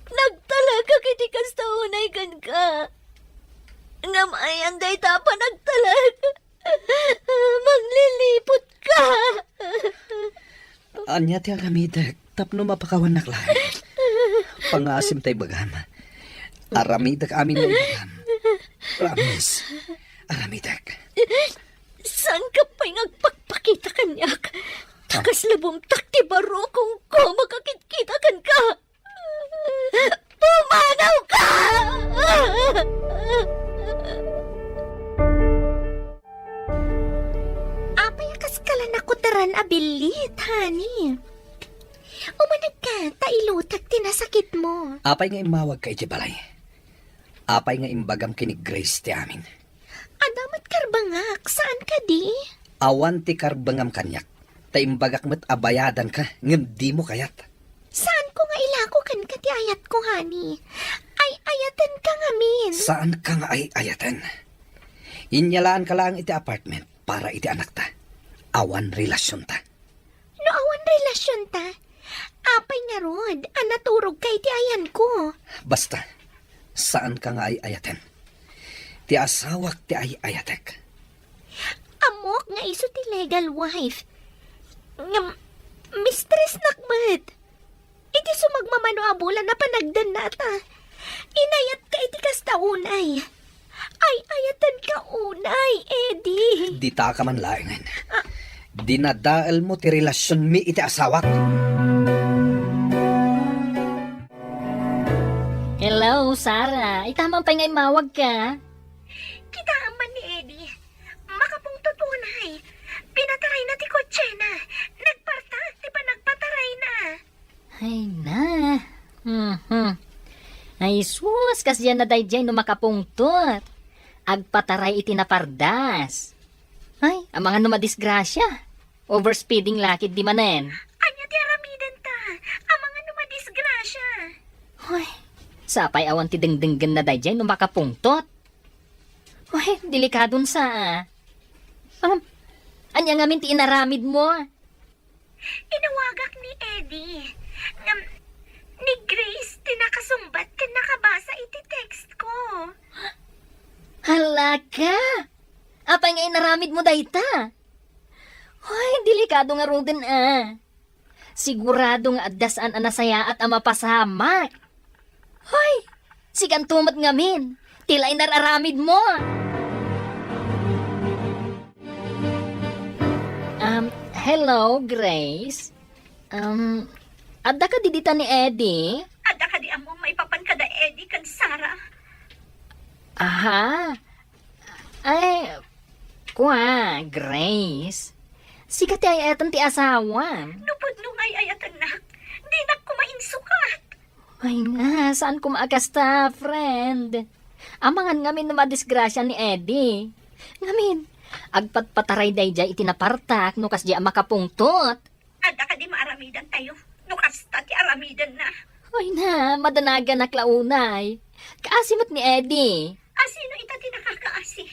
Nagtalekak iti kasta unay kenka. Ngem ayan dayta a panagtalek. Mangliliputka. Ania ti aramidek tapno mapakawannak laeng? Pangaasim ta ibagam. Aramidek amin nga ibagam. Promise. Aramidek. Saanka pay nga agpakpakita kaniak? Ta kasla bumtak ti barukongko makakitkita kenka. Pumanawka! Apay a kaskala nakuteran a billit, honey? Umanegka, ta ilutek ti nasakitmo. Apay nga immawagka idiay balay? Apay nga imbagam ken ni Grace ti amin? Adda met karbengak, saan kadi? Awan ti karbengam kaniak, ta imbagak met a bayadanka, ngem dimo kayat. Saanko nga ilako kenka ti ayatko, honey. Ay-ayatenka ngamin. Saanka nga ay-ayaten. Inyalaanka laeng iti apartment para iti anakta. Awan relasionta. No awan relasionta, apay ngarud a naturogka iti ayanko? Basta, saanka nga ay-ayaten. Ti asawak ti ay-ayatek. Ammok nga isu ti legal wife. Ngem, mistressnak met. Iti sumagmamano a bulan a panagdannata, inayatka iti kasta unay. Ay-ayatenka unay, Eddie. Ditaka man laengen. Ah. Dinadaelmo ti relasionmi iti asawak. Hello, Sarah. Ita man pay nga immawagka? Kitaem man ni Eddie. Makapungtot unay. Pinatarayna ti kotsena. Nagpartak ti panagpatarayna. Ay na. Mhm. Ay sus, kasdiay na daydiay no makapungtot. Agpataray iti napardas. Ay, amangan no madisgrasia. Overspeeding la ketdi manen. Ania ti aramidenta? Amangan no madisgrasia. Ay, sapay awan ti dengdenggenna daydiay no makapungtot. Ay, delikadon sa, ah. Um, ania ngamin ti inaramidmo? Inawagak ni Eddie. Ngem, ni Grace ti nakasungbat ken nakabasa iti text ko. Hala ka! Apay nga inaramidmo dayta? Hoy, delikado ngaruden, ah. Sigurado nga adda saan a nasayaat a mapasamak. Hoy, sikanto met ngamin. Ti la inar-aramidmo. Um, hello, Grace. Um, adda kadi dita ni Eddie? Adda kadi ammo maipapan kada Eddie ken Sarah? Aha. Ay, kua, Grace. Sika ti ay-ayaten ti asawam. No pudno nga ay-ayatennak, dinak koma insukat. Ay nga, saan koma a kasta, friend? Amangan ngamin no madisgrasia ni Eddie. Ngamin, agpatpataray daydiay iti napartak no kasdiay a makapungtot. Adda kadi maaramidantayo no kasta ti aramidenna? Ay na, madanaganak la unay. Kaasi met ni Eddie. Asino ita ti nakakaasi?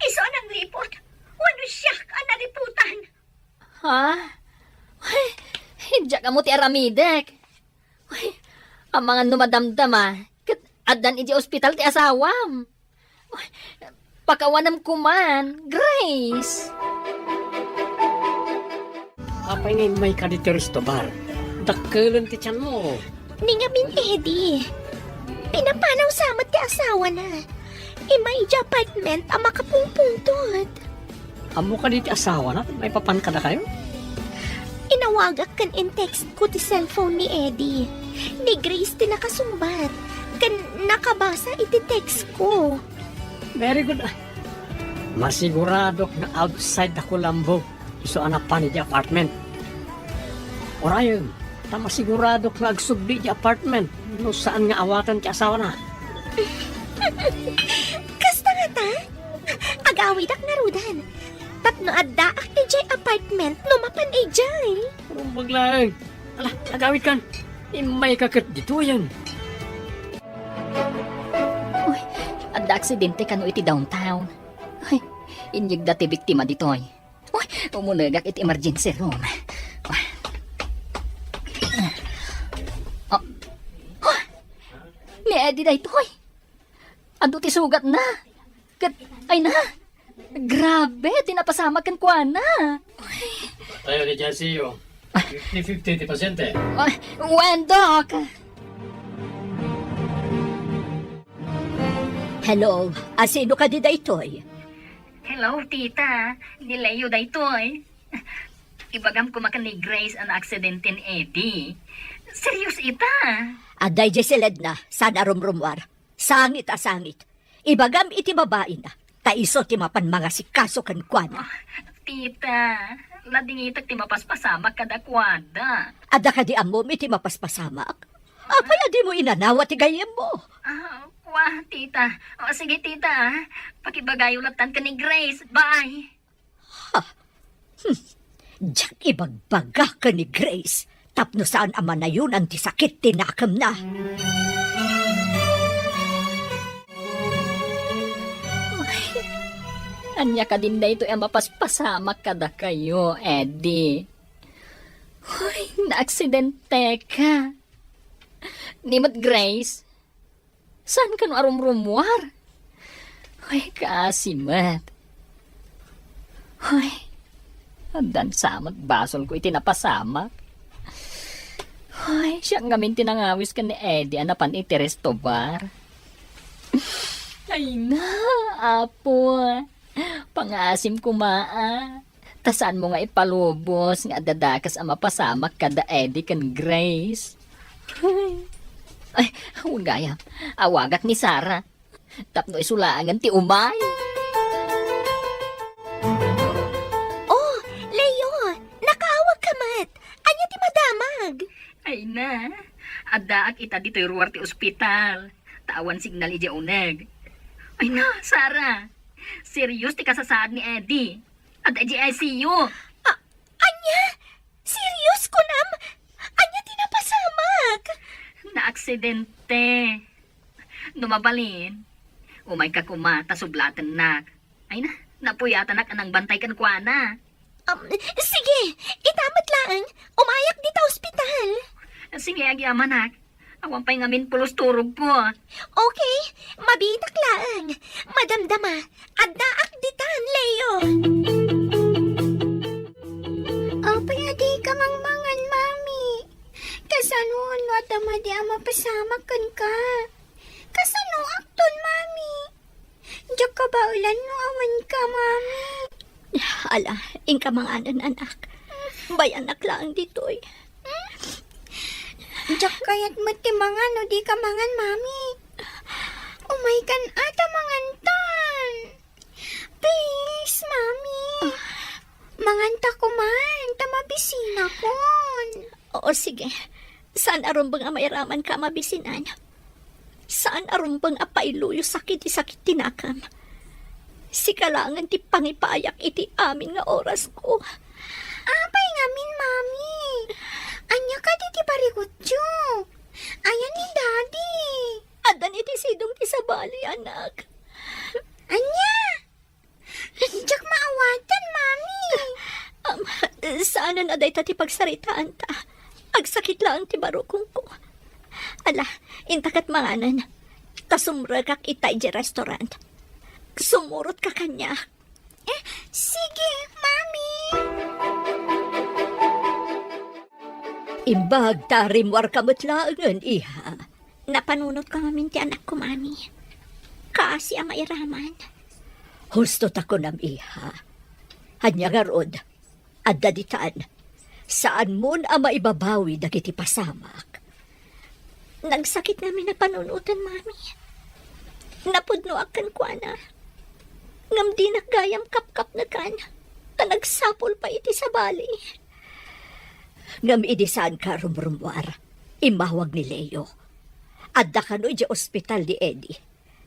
Isu a nangliput? Wenno siak a naliputan? Ha? Ay, diak ammo ti aramidek. Ay, amangan no madamdama, ket addan idiay ospital ti asawam. Pakawanem koman, Grace. Apay nga immayka ditoy resto bar? Dakkelen ti tianmo. Ni ngamin, Eddie. Pinapanaw sa met ti asawana. Immay idiay apartment a makapungpungtot. Ammo kadi ti asawana ti maipapan kadakayo? Inawagak ken in-text ko ti cellphone ni Eddie. Ni Grace ti nakasungbat, ken nakabasa iti text ko. Very good. Masiguradok nga outside da Colombo isu a napan idiay apartment. Uray, ta masiguradok nga agsubli idiay apartment no saan nga awaten ti asawana. Kasta ngata? Agawidak ngaruden. Tapno addaak idiay apartment no mapan idiay. Rumbag laeng. Ala, agawidkan. Immayka ket ditoyen. Uy, adda aksidente kano iti downtown. Uy, inyegda ti biktima ditoy. Uy, umunegak iti emergency room. Uy. Ah. Uy, ni Eddie daytoy. Adu ti sugatna. Ket, ay na, grabe ti napasamak kenkuana. Tayo ni Jesse, oh. Fifty fifty ti pasyente. Ah, wen, Doc. Hello, asino kadi daytoy? Hello, tita. Ni Leo daytoy. Ibagam koma ken ni Grace a naaksidente ni Eddie. Serious ita. Adda idiay siledna, saan a rumrumuar. Sangit a sangit. Ibagam iti babaina, ta isu ti mapan mangasikaso kenkuana. Ah, tita, nadingitek ti mapaspasamak kadakuada. Adda kadi ammom iti mapaspasamak? Apay a dimo inanawa ti gayyemmo? Ah, kua, tita. O, sige, tita, ah. Pakibagayo lattan ken ni Grace. Bye. Ha? Hmm. Diak ibagbaga ken ni Grace tapno saan a manayonan ti sakit ti nakemna. Ay, ania kadin daytoy a mapaspasamak kadakayo, Eddie? Hoy, naaksidenteka. Ni met, Grace, saan kano a rumrumuar? Hoy, kaasi met. Hoy, addan sa met basolko iti napasamak. Hoy, siak ngamin ti nangawis ken ni Eddie a napan iti resto bar. Ay na, Apo. Pangaasim koma, a. Ta saanmo nga ipalubos nga adda dakes a mapasamak kada Eddie ken Grace. Ay, wen gayam, awagak ni Sarah. Tapno isu laengen ti umay. Oh, Leo, nakaawagka met. Ania ti madamag? Ay na, addaak ita ditoy ruar ti ospital. Ta awan signal idiay uneg. Ay na, Sarah. Serious ti kasasaad ni Eddie. Adda idiay I C U. A-, ania? Serious kunam? Ania ti napasamak? Naaksidente. No mabalin, umayka koma ta sublatennak. Ay na, napuyatanak a nangbantay kenkuana. Um, sige, ita met laeng, umayak dita ospital. Sige, agyamanak. Awan pay ngamin pulos turogko. Okay, mabiitak laeng. Madamdama, addaak ditan, Leo. Apay a dika mangmangan, Mami? Kasano no adda madi a mapasamak kenka? Kasanoakton, Mami? Diak kabaelan no awanka, Mami. Ala, inka manganen, anak. Bayanak laeng ditoy. Adda kayat met ti mangan no di ka mangan, Mami. Umaykan a ta mangantan. Please, Mami. Manganta koman, ta mabisinakon. Oo, sige. Saan a rumbeng a mairamanka a mabisinan? Saan a rumbeng a pailuyosak iti sakit ti nakam? Sika laengen ti pangipayak iti amin nga orasko. Apay ngamin, Mami? Ania kadi ti parikutyo? Ayan ni Daddy. Addan iti sidong ti sabali, anak. Ania? Diak maawatan, Mami. Am, saanen a dayta ti pagsaritaanta. Agsakit laeng ti barukongko. Ala, intaket manganen. Ta sumrekak ita idiay restaurant. Sumurotka kaniak. Eh, sige, Mami. Imbag ta rimmuarka met laengen, iha. Napanunotka ngamin ti anakko, Mami. Kaasi a mairaman. Husto ta kunam, iha. Ania ngarud? Adda ditan. Saanmon a maibabawi dagiti pasamak. Nagsakit ngamin a panunoten, Mami. Napudnoak kenkuana. Ngem dinak gayam kapkapnekan. Ta nagsapul pay iti sabali. Ngem idi saanka a rumrummuar, immawag ni Leo. Adda kano idiay ospital ni Eddie.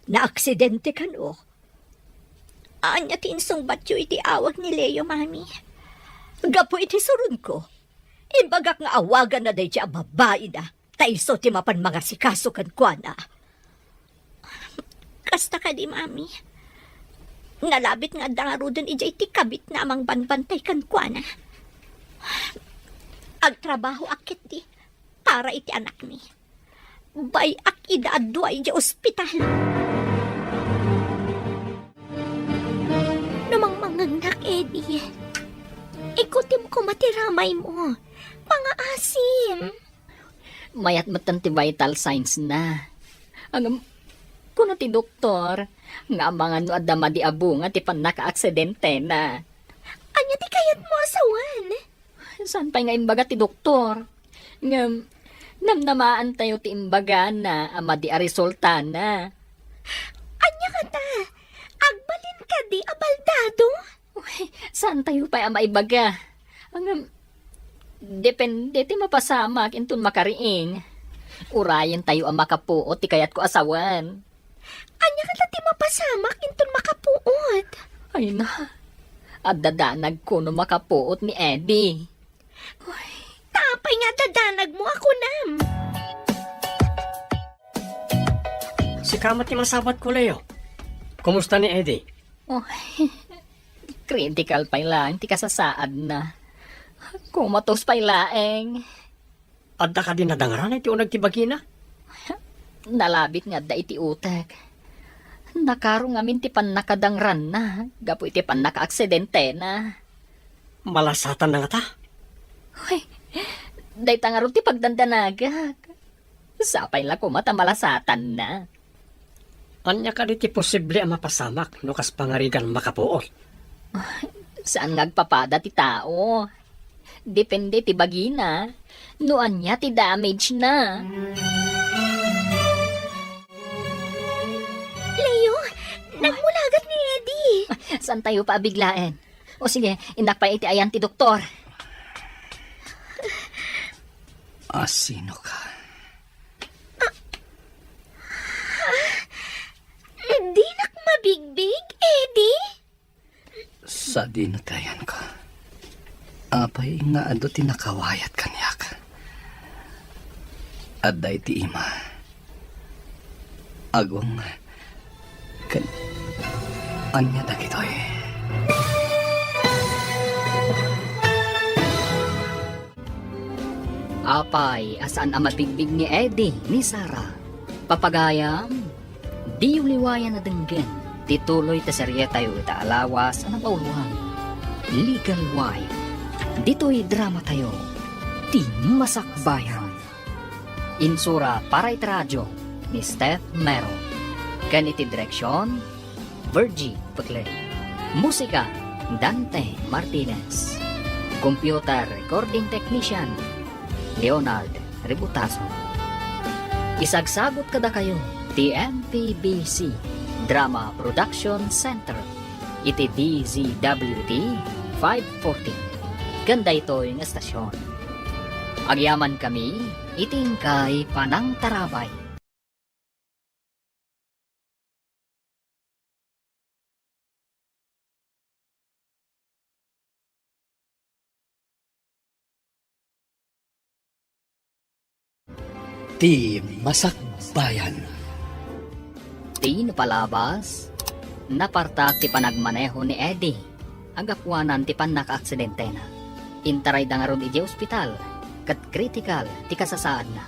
Naaksidente kano. Ania ti insungbatyo iti awag ni Leo, Mami? Gapu iti suronko, imbagak nga awaganna daydiay a babaina, ta isu ti mapan mangasikaso kenkuana. Kasta kadi, Mami? Nalabit nga adda ngaruden idiay ti kabitna a mangbantay kenkuana. Agtrabahoak ketdi para iti anakmi. Bay-ak ida a dua idiay ospital. No mangmangngegnak, Eddie, ikutim koma ti ramaymo. Pangaasim. Mayat metten ti vital signs na. Ngem, kuno ti doktor nga amangan no adda madi a bunga ti pannakaaksidentena. Ania ti kayatmo a sawen? Saan pay nga imbaga ti doktor? Ngem, namnamaantayo ti imbagana a madi a resultana. Ania kata? Agbalin kadi a baldado? Uy, saantayo pay a maibaga. Ngem, depende ti mapasamak inton makariing. Urayentayo a makapuot ti kayatko a sawen. Ania kata ti mapasamak inton makapuot? Ay na, adda danagko no makapuot ni Eddie. Uy. Apay nga adda danagmo a kunam? Sika met ti masabatko, Leo. Kumusta ni Eddie? Uy, critical pay laeng ti kasasaadna. Comatose pay laeng. Adda kadi nadangran iti uneg ti bagina? Nalabit nga adda iti utek. Nakaro ngamin ti pannakadangranna gapu iti pannakaaksidentena. Malasatanna ngata? Uy, dayta ngarud ti pagdandanagak. Sapay la koma ta malasatanna. Ania kadi ti posible a mapasamak no kas pangarigan makapuot? Saan nga agpapada ti tao. Depende ti bagina no ania ti damage na. Leo, nagmulagat ni Eddie. Saantayo pay a biglaen. O sige, innak pay iti ayan ti doktor. A, sino ka? Dinak mabigbig, Eddie? Sadino ti ayanko? Apay nga adu ti nakawayat kaniak? Adda iti ima. Agong ken ania dagitoy? Apay a saan a mabigbig ni Eddie ni Sara? Papagayam, diyo liwayan a denggen ti tuloy ti serietayo ita a lawas a nabauluan, Legal Wife. Ditoy dramatayo, ti Masakbayan. Insura para iti radio ni Steph Mero. Ken iti direksion, Virgie Peclet. Musika, Dante Martinez. Computer recording technician, Leonard Ributaso. Isagsagut kadakayo ti M P B C Drama Production Center iti D Z W T five forty. Ken daytoy nga estasyon, agyamankami iti inkay panangtarabay. Ti Masakbayan. Ti napalabas, napartak ti panagmaneho ni Eddie, a gapuanan ti pannakaaksidentena. Intarayda ngarud idiay ospital, ket kritikal ti kasasaadna.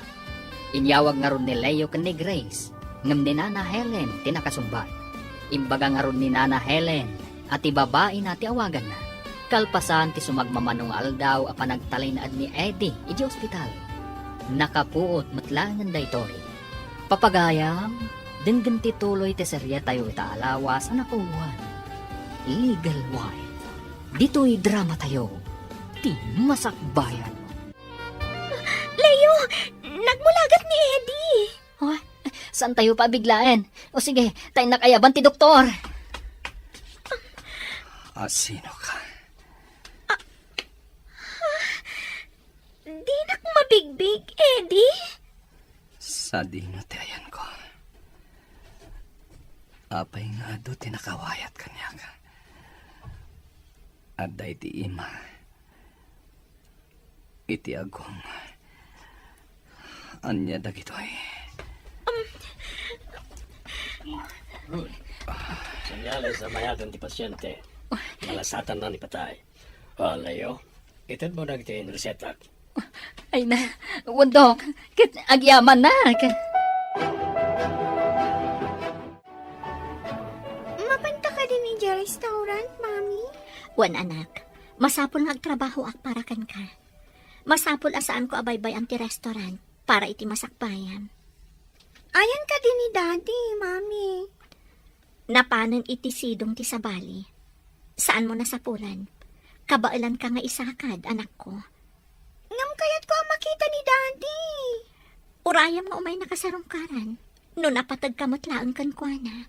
Inyawag ngarud ni Leo ken ni Grace, ngem ni Nana Helen ti nakasungbat. Imbaga ngarud ni Nana Helen a ti babaina ti awaganna. Kalpasan ti sumagmamano nga aldaw a panagtalinaed ni Eddie idiay ospital, nakapuot met laengen daytoy. Papagayam, denggen ti tuloy ti serietayo ita a lawas a napauluan, Legal Wife. Ditoy dramatayo, Ti Masakbayan. Leo, nagmulagat ni Eddie. Oh, saantayo pabiglaen? O sige, ta innak ayaban ti doktor. A, sino ka? Dinak mabigbig, Eddie? Sadino ti ayanko? Apay nga adu ti nakawayat kaniak? Adda iti ima iti agong. Ania dagitoy? Ruth, senyales a mayatan ti pasyente. Malasatanna ni patay. Ah, Leo, itedmo dagiti resetak. Ay na, wen, Dok, ket agyamanak. Mapanta kadin idiay restaurant, Mami? Wen, anak. Masapul nga agtrabahoak para kenka. Masapul a saanko a baybay-an ti restaurant para iti masakbayan. Ayan kadi ni Daddy, Mami? Napanen iti sidong ti sabali. Saanmo nasapulan. Kabaelanka nga isakad, anakko. Ngem kayatko a makita ni Daddy. Urayam nga umaynaka sarungkaran. No napategka met laeng kenkuana.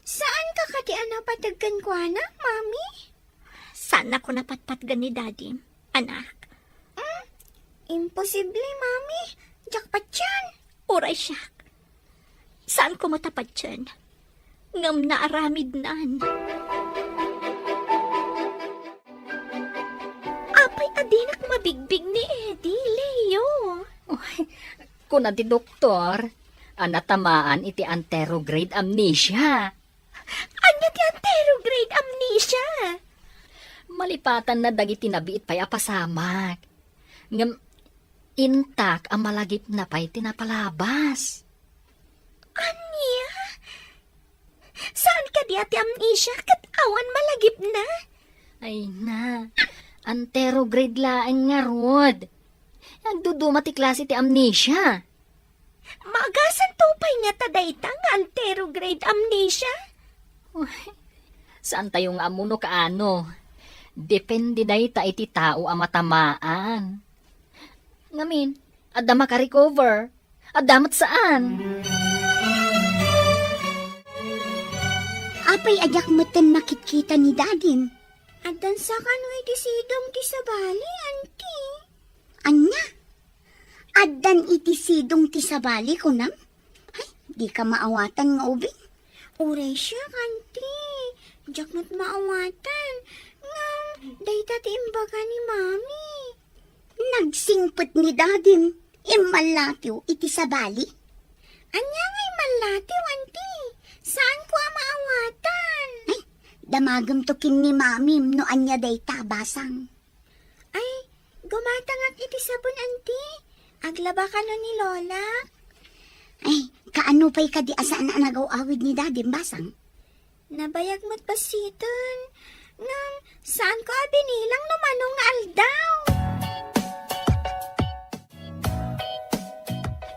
Saanka kadi a napateg kenkuana, Mami? Saannako napatpatgen ni Dadim, anak. Mm, imposible, Mami. Diak patien. Uray siak. Saanko met a patien. Ngem naaramidnan. Apay a dinak mabigbig ni Eddie, Leo? Uy, kuna ti doktor a natamaan iti anterograde amnesia. Ania ti anterograde amnesia? Malipatanna dagiti nabiit pay a pasamak. Ngem intak a malagipna pay ti napalabas. Ania? Saan kadi a ti amnesia ket awan malagipna? Ay na, anterograde laeng ngarud. Agduduma ti klase ti amnesia. Maagasanto pay ngata dayta nga anterograde amnesia? Uy, saantayo nga ammo no kaano. Depende dayta iti tao a matamaan. Ngamin, adda makarecover, adda met saan. Apay a diak metten makitkita ni Dadim? Addan sakano iti sidong ti sabali, Auntie. Ania? Addan iti sidong ti sabali, kunam? Ay, dika maawatan nga ubing. Uray siak, Auntie. Diak met maawatan. Ngem, dayta ti imbaga ni Mami. Nagsingpet ni Dadim. Immallatiw iti sabali. Ania nga immallatiw, Auntie? Saanko a maawatan. Ay, damagemto ken ni Mamim no ania dayta, basang. Ay, gumatangak iti sabon, Auntie. Aglaba kano ni Lola. Ay, kaano pay kadi a saan a nagaw-awid ni Dadim, basang? Nabayag met bassiten. Ngem, saanko a binilang no mano nga aldaw.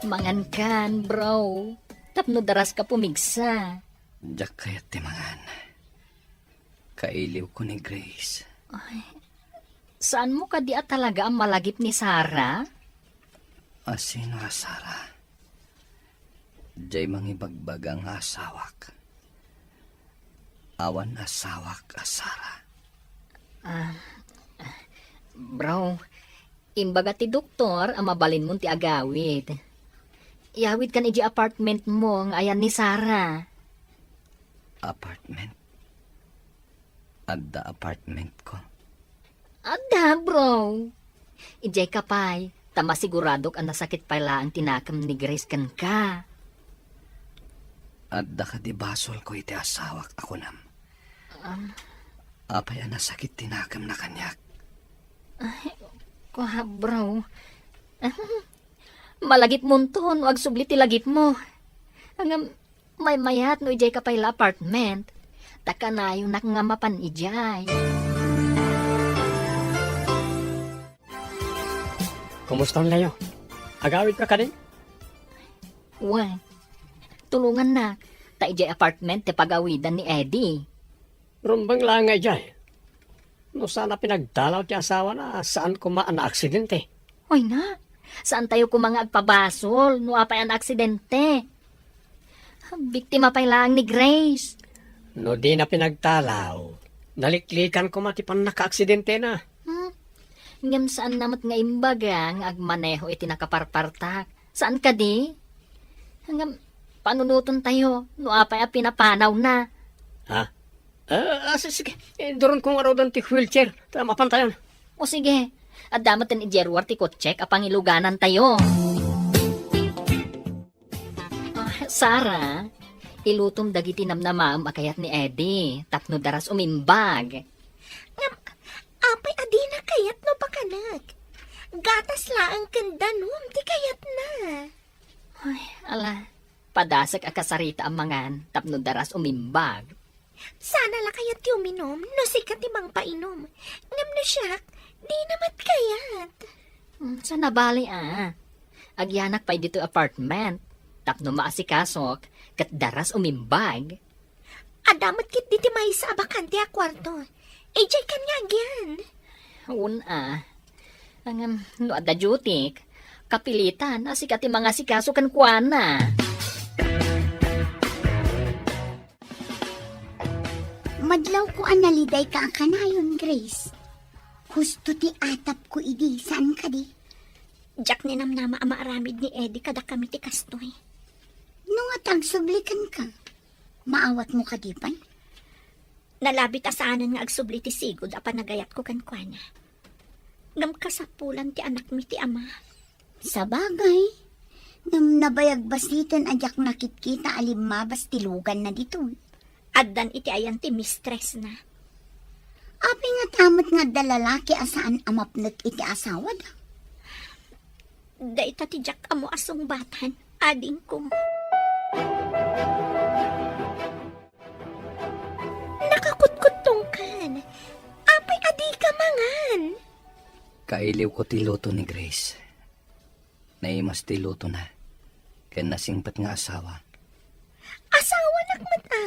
Mangankan, bro. Tapno daraska pumigsa. Diak kayat ti mangan. Kailiwko ni Grace. Ay, saanmo kadi a talaga a malagip ni Sarah? A sino a Sarah? Diay mangibagbaga nga asawak. Awan asawak a Sara. Ah, bro, imbaga ti doktor a mabalinmon ti agawid. Iyawidkan idiay apartmentmo nga ayan ni Sara. Apartment? Adda apartmentko? Adda, bro. Idiay ka pay, ta masiguradok a nasakit pay laeng ti nakem ni Grace kenka. Adda kadi basolko iti asawak a kunam? Um. Apay a nasakit ti nakemna kaniak? Ay, kua, bro. Malagipmonto no agsubli ti lagipmo. Ngem, maymayat no idiay ka pay la apartment. Ta kanayonak nga mapan idiay. Kumusta, Leo? Agawid ka kadi? Wen, tulongannak. Ta idiay apartment ti pagawidan ni Eddie. Rumbeng laeng nga idiay. No saan a pinagdalaw ti asawana, saan koma a naaksidente. Hoy na, saantayo koma nga agpabasol no apay a naaksidente. Biktima pay laeng ni Grace. No dina pinagdalaw, naliklikan koma ti pannakaaksidentena. Hmm? Ngem saanna met nga imbaga nga agmaneho iti nakaparpartak. Saan kadi? Ngem panunotontayo no apay a pinapanawna. Ha? Ah, ah, si-, sige. Eh, duron ko nga raudan ti wheelchair. Ta mapantayon. O sige. Adda met ti J R war ti kotsek a pangiluganantayo. Ah, Sara, ilutom dagiti namnamaem a kayat ni Eddie tapno daras umimbag. Ngem, apay a dina kayat no pakanek? Gatas laeng ken danum ti kayatna. Ay, ala, padasek a kasarita a mangan tapno daras umimbag. Sana la kayat ti uminum no sika ti mangpainom. Ngem no siak, dina met kayat. Hmm, saan a bale a. Agyanak pay ditoy apartment. Tapno maasikasok, ket daras umimbag. Adda met ketdi ti maysa a bakante a kuarto. Idiay kan nga agyan. Wen a. Ngem, no adda duty-k, kapilitan a sika ti mangasikaso kenkuana. Madlawko a nalidayka a kanayon, Grace. Husto ti atapko idi, saan kadi? Diak ninamnama a maaramid ni Eddie kadakami ti kastoy. No nga agsubli kenka, maawatmo kadi pay? Nalabit a saanen nga agsubli ti sigud a panagayatko kenkuana. Ngem kasapulan ti anakmi ti ama. Sabagay, ngem nabayag basiten a diak nakitkita a limmabas ti luganna ditoy. Addan iti ayan ti mistressna. Apay ngata met nga adda lalaki a saan a mapnek iti asawada? Dayta ti diak ammo a sungbatan, adingko. Nakakutkuttongkan. Apay a dika mangan? Kailiwko ti luto ni Grace. Naimas ti lutona ken nasingpet nga asawa. Asawanak met a.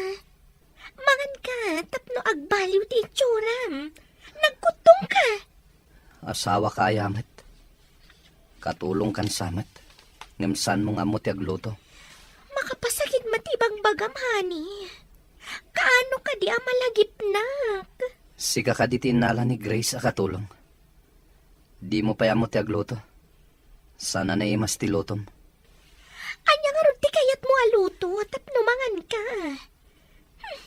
Manganka tapno agbaliw ti itsuram. Nagkuttongka. Asawaka aya met. Katulongkan sa met. Ngem saanmo nga ammo ti agluto. Makapasakit met ti ibagbagam, honey. Kaano kadi a malagipnak? Sika kadi ti innala ni Grace a katulong. Dimo pay ammo ti agluto. Saan a naimas ti lutom. Ania ngarud ti kayatmo a luto tapno manganka? Hmm.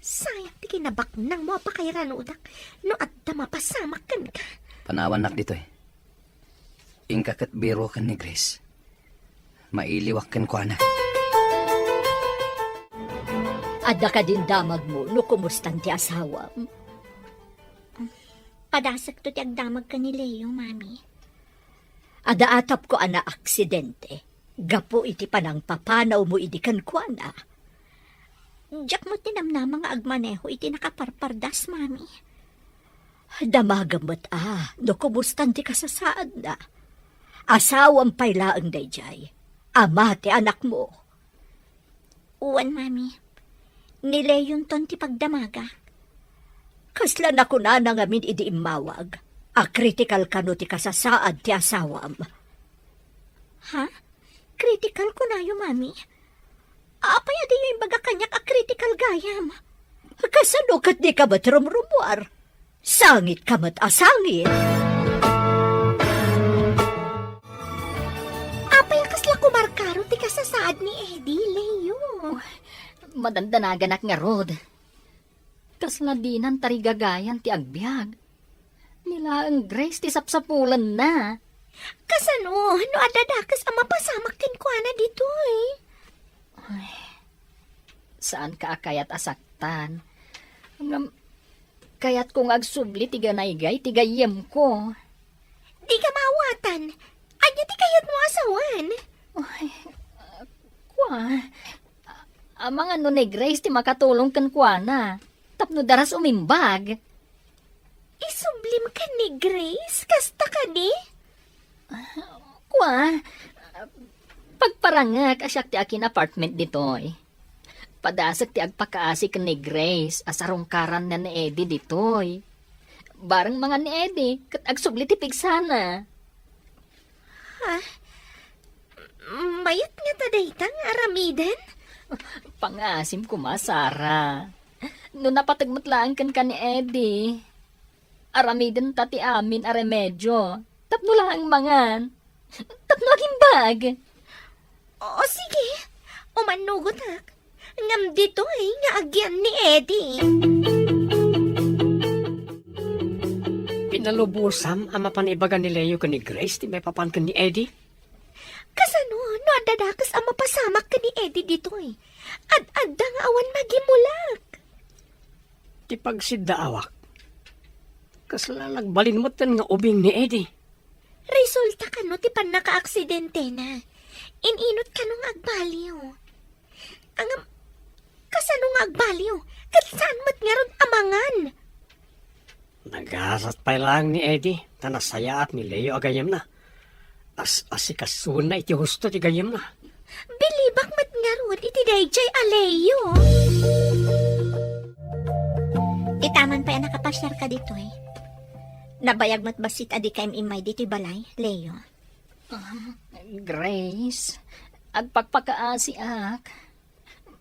Sayang ti kinabaknangmo a pakairanodak no adda mapasamak kenka. Panawannak ditoy. Inka ket biroken ni Grace. Mailiwak kenkuana. Adda kadin damagmo no kumustan ti asawam? Padasekto ti agdamag ken ni Leo, Mami. Adda atapko a naaksidente gapu iti panangpapanawmo idi kenkuana. Diak met ninamnama nga agmaneho iti nakaparpardas, Mami. Damagem met a no kumustan ti kasasaadna. Asawam pay laeng daydiay. Ama ti anakmo. Wen, Mami. Ni Leonton ti pagdamaga. Kasla nakunana ngamin idi immawag a critical kano ti kasasaad ti asawam. Ha? Critical kunayo, Mami? Apay a diyo imbaga kaniak a critical gayam? Kasano ket dika met rumrumuar? Sangit ka met a sangit. Apay a kasla kumarkaro ti kasasaad ni Eddie, Leo? Madandanaganak ngarud. Kasla dinan tarigagayan ti agbiag. Ni laeng Grace ti sapsapulenna. Kasano no adda dakes a mapasamak kenkuana ditoy? Ay, saanka a kayat a saktan. Ngem, kayatko nga agsubli ti ganaygay ti gayyemko. Dika maawatan. Ania ti kayatmo a sawen? Ay, kua, amangan no ni Grace ti makatulong kenkuana tapno daras umimbag. Isublim ken ni Grace? Kasta kadi? Kua, pagparangek a siak ti akin-apartment ditoy. Padasek ti agpakaasi ken ni Grace a sarungkaranna ni Eddie ditoy. Bareng mangan ni Eddie ket agsubli ti pigsana. Ha? Mayat ngata dayta nga aramiden? Pangasim koma, Sarah. No napateg met laeng kenka ni Eddie, aramidenta ti amin a remedio tapno laeng mangan, tapno agimbag. O, sige. Umannugotak. Ngem ditoy nga agyan ni Eddie. Pinalubosam a mapan ibaga ni Leo ken ni Grace ti maipapan ken ni Eddie? Kasano no adda dakes a mapasamak ken ni Eddie ditoy? Ad-adda nga awan magimulak. Ti pagsiddaawak, kasla nagbalin metten nga ubing ni Eddie. Resulta kano ti pannakaaksidentena? In-inot kano nga agbaliw? Ngem, kasano nga agbaliw? Ket saan met ngarud a mangan? Nagasat pay laeng ni Eddie ta nasayaat ni Leo a gayyemna. As-asikasuenna iti husto ti gayyemna. Bilibak met ngarud iti daydiay a Leo. Itaman pay a nakapasiarka ditoy. Nabayag met bassit a dika im-immay ditoy balay, Leo. Ah, Grace, agpakpakaasiak.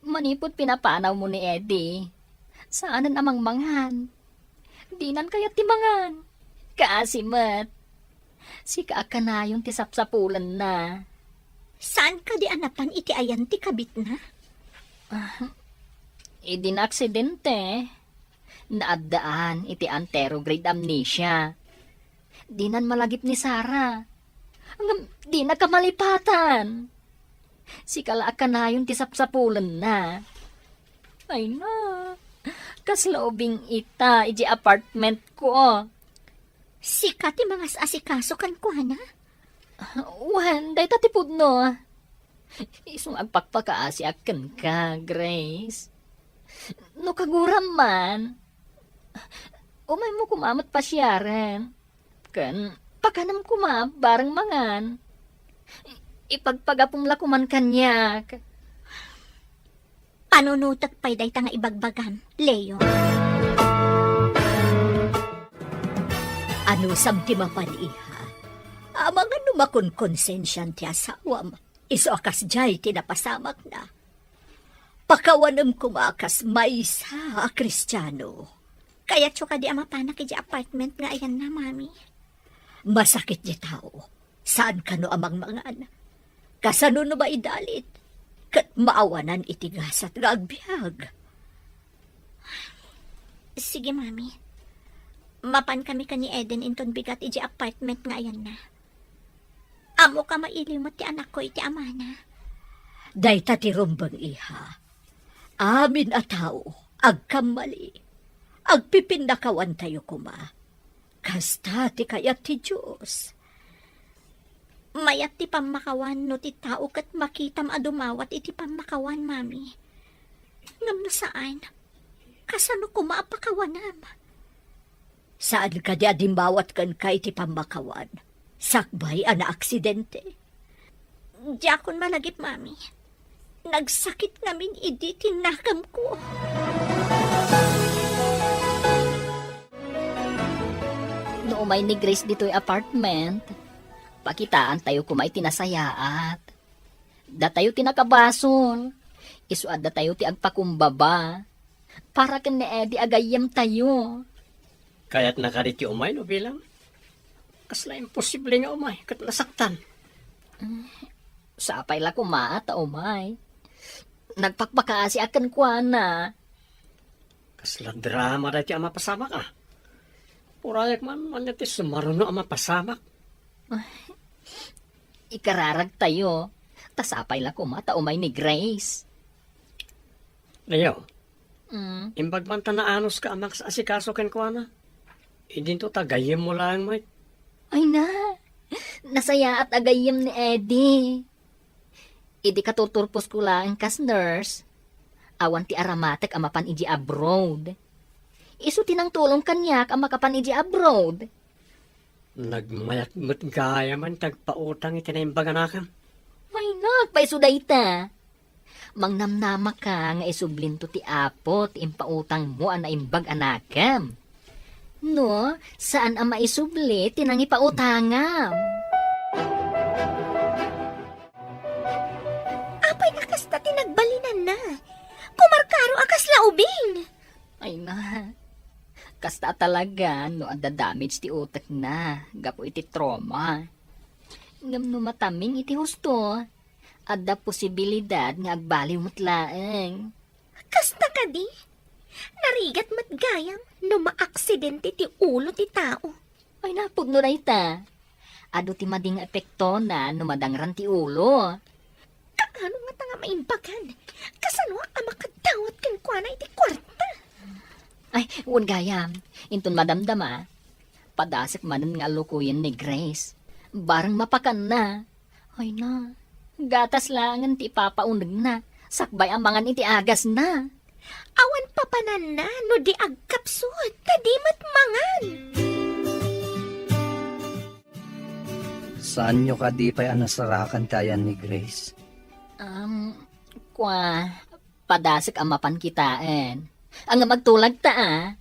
Manipud pinapanawmo ni Eddie, saanen a mangmangan. Dinan kayat ti mangan. Kaasi met. Sika a kanayon ti sapsapulenna. Saan kadi a napan iti ayan ti kabitna? Ah, idi naaksidente, naaddaan iti anterograde amnesia. Dinan malagip ni Sarah. Ngem dina kamalipatan. Sika la a kanayon ti sapsapulenna. Ay na, kasla ubing ita iti apartment ko. Sika ti mangas-asikaso kenkuana? Wen, dayta ti pudno. Isu nga agpakpakaasiak kenka, Grace. No kaguram man, umaymo koma met pasiaren. Ken pakanem koma bareng mangan. Ipagpagapom la koman kaniak. Panunotek pay dayta nga ibagbagam, Leo. Anusam ti mapan, iha? Amangan no makonkonsensian ti asawam, isu a kasdiay ti napasamakna. Pakawanem koma kas maysa a Kristiano. Kayatyo kadi a mapanak iti apartment nga ayanna, Mami? Masakit ti tao. Saan kano a mangmangan? Kasano no maidalit? Ket maawanan iti gasat nga agbiag. Sige, Mami. Mapan kami ken ni Eden inton bigat iti apartment nga ayanna. Ammok a mailiw met ti anakko iti amana. Dayta ti rumbeng, iha. Amin a tao agkammali. Agpipinnakawantayo koma. Kasta ti kayat ti Dios. Mayat ti pammakawan no ti tao ket makitam a dumawat iti pammakawan, Mami. Ngem no saan, kasano koma a pakawanam? Saan kadi a dimmawat kenka iti pammakawan, sakbay a naaksidente? Diakon malagip, Mami. Nagsakit ngamin idi ti nakamko. No umay ni Grace ditoy apartment, pakitaantayo koma iti nasayaat. Datayo ti nakabasol. Isu adda tayo ti agpakumbaba. Para ken ni Eddie a gayyemtayo. Kayatna kadi ti umay no bilang? Kasla imposible nga umay ket nasaktan. Sapay la koma ta umay. Nagpakpakaasiak kenkuana. Kasla drama daytoy a mapasamak, a. Urayak man, ania ti sumaruno a mapasamak? Ikararagtayo. Ta sapay la koma ta umay ni Grace. Leo, Mm. imbag man ta naanuska a makaasikaso kenkuana. Idinto ta gayyemmo laeng met. Ay na, nasayaat a gayyem ni Eddie. Idi katurturposko laeng kas nurse, awan ti aramatek a mapan idiay abroad. Isu ti nangtulong kaniak a makapan idiay abroad. Nagmayat met gayamen ti agpautang iti naimbag a anakem. Ay, nagpaiso dayta. Mangnamnamaka nga isublinto ti Apo ti impautangmo a naimbag a anakem. No, saan a maisubli ti nangipautangam. Apay a kasta ti nagbalinanna? Kumarkaro a kasla ubing. Ay na, kasta talaga no adda damage ti utekna gapu iti trauma. Ngem no mataming iti husto, adda posibilidad nga agbaliw met laeng. Kasta kadi? Narigat met gayam no maaksidente ti ulo ti tao. Ay, napudno dayta. Adu ti madi nga epektona no madangran ti ulo. Kaano ngata nga maimbagan? Kasanoak a makadawat kenkuana iti kuarta? Ay, wen gayam, inton madamdama, padasek manen nga allukoyen ni Grace. Bareng mapakanna. Ay na, gatas laengen ti ipapaunegna, sakbay a mangan iti agasna. Awan papananna no di agkapsut, ta di met mangan. Saanyo kadi pay a nasarakan ti ayan ni Grace? Um, kua, padasek a mapan kitaen. Ngem agtulagta a.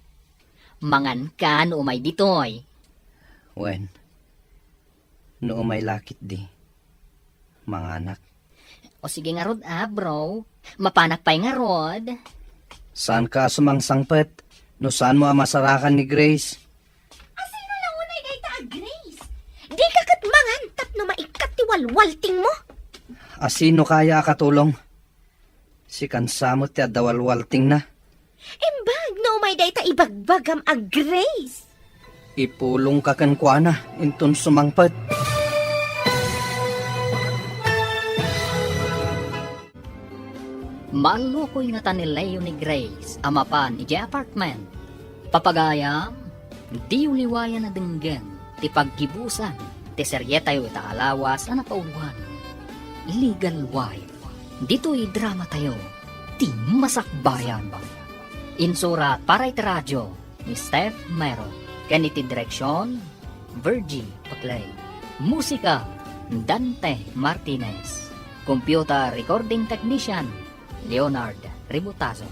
Manganka no umay ditoy. Wen, no umay la ketdi, manganak. O sige ngarud a, bro. Mapanak pay ngarud. Saanka a sumangsangpet no saanmo a masarakan ni Grace? Asino la unay dayta a Grace? Dika ket mangan tapno maikkat ti walwaltingmo. Asino kaya a katulong? Sikan sa met ti adda walwaltingna. Imbag no umay dayta ibagbagam a Grace. Ipulongka kenkuana inton sumangpet. Mallukoy ngata ni Leo ni Grace a mapan idiay apartment. Papagayam, diyo liwayan a denggen ti paggibusan ti serietayo ita a lawas a napauloan, Legal Wife. Ditoy dramatayo, ti masakbayan. Insurat para iti radio ni Steph Mero, ken iti direksion, Virgie Paclay. Musika, Dante Martinez. Computer recording technician, Leonard Ributazo.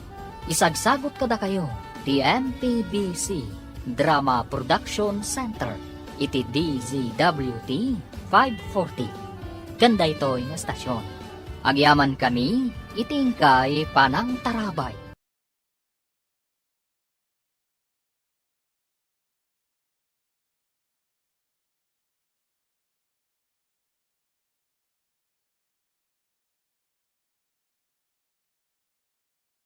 Isagsagut kadakayo ti M P B C Drama Production Center iti D Z W T five forty. Ken daytoy nga estasion, agyamankami iti inkay panangtarabay.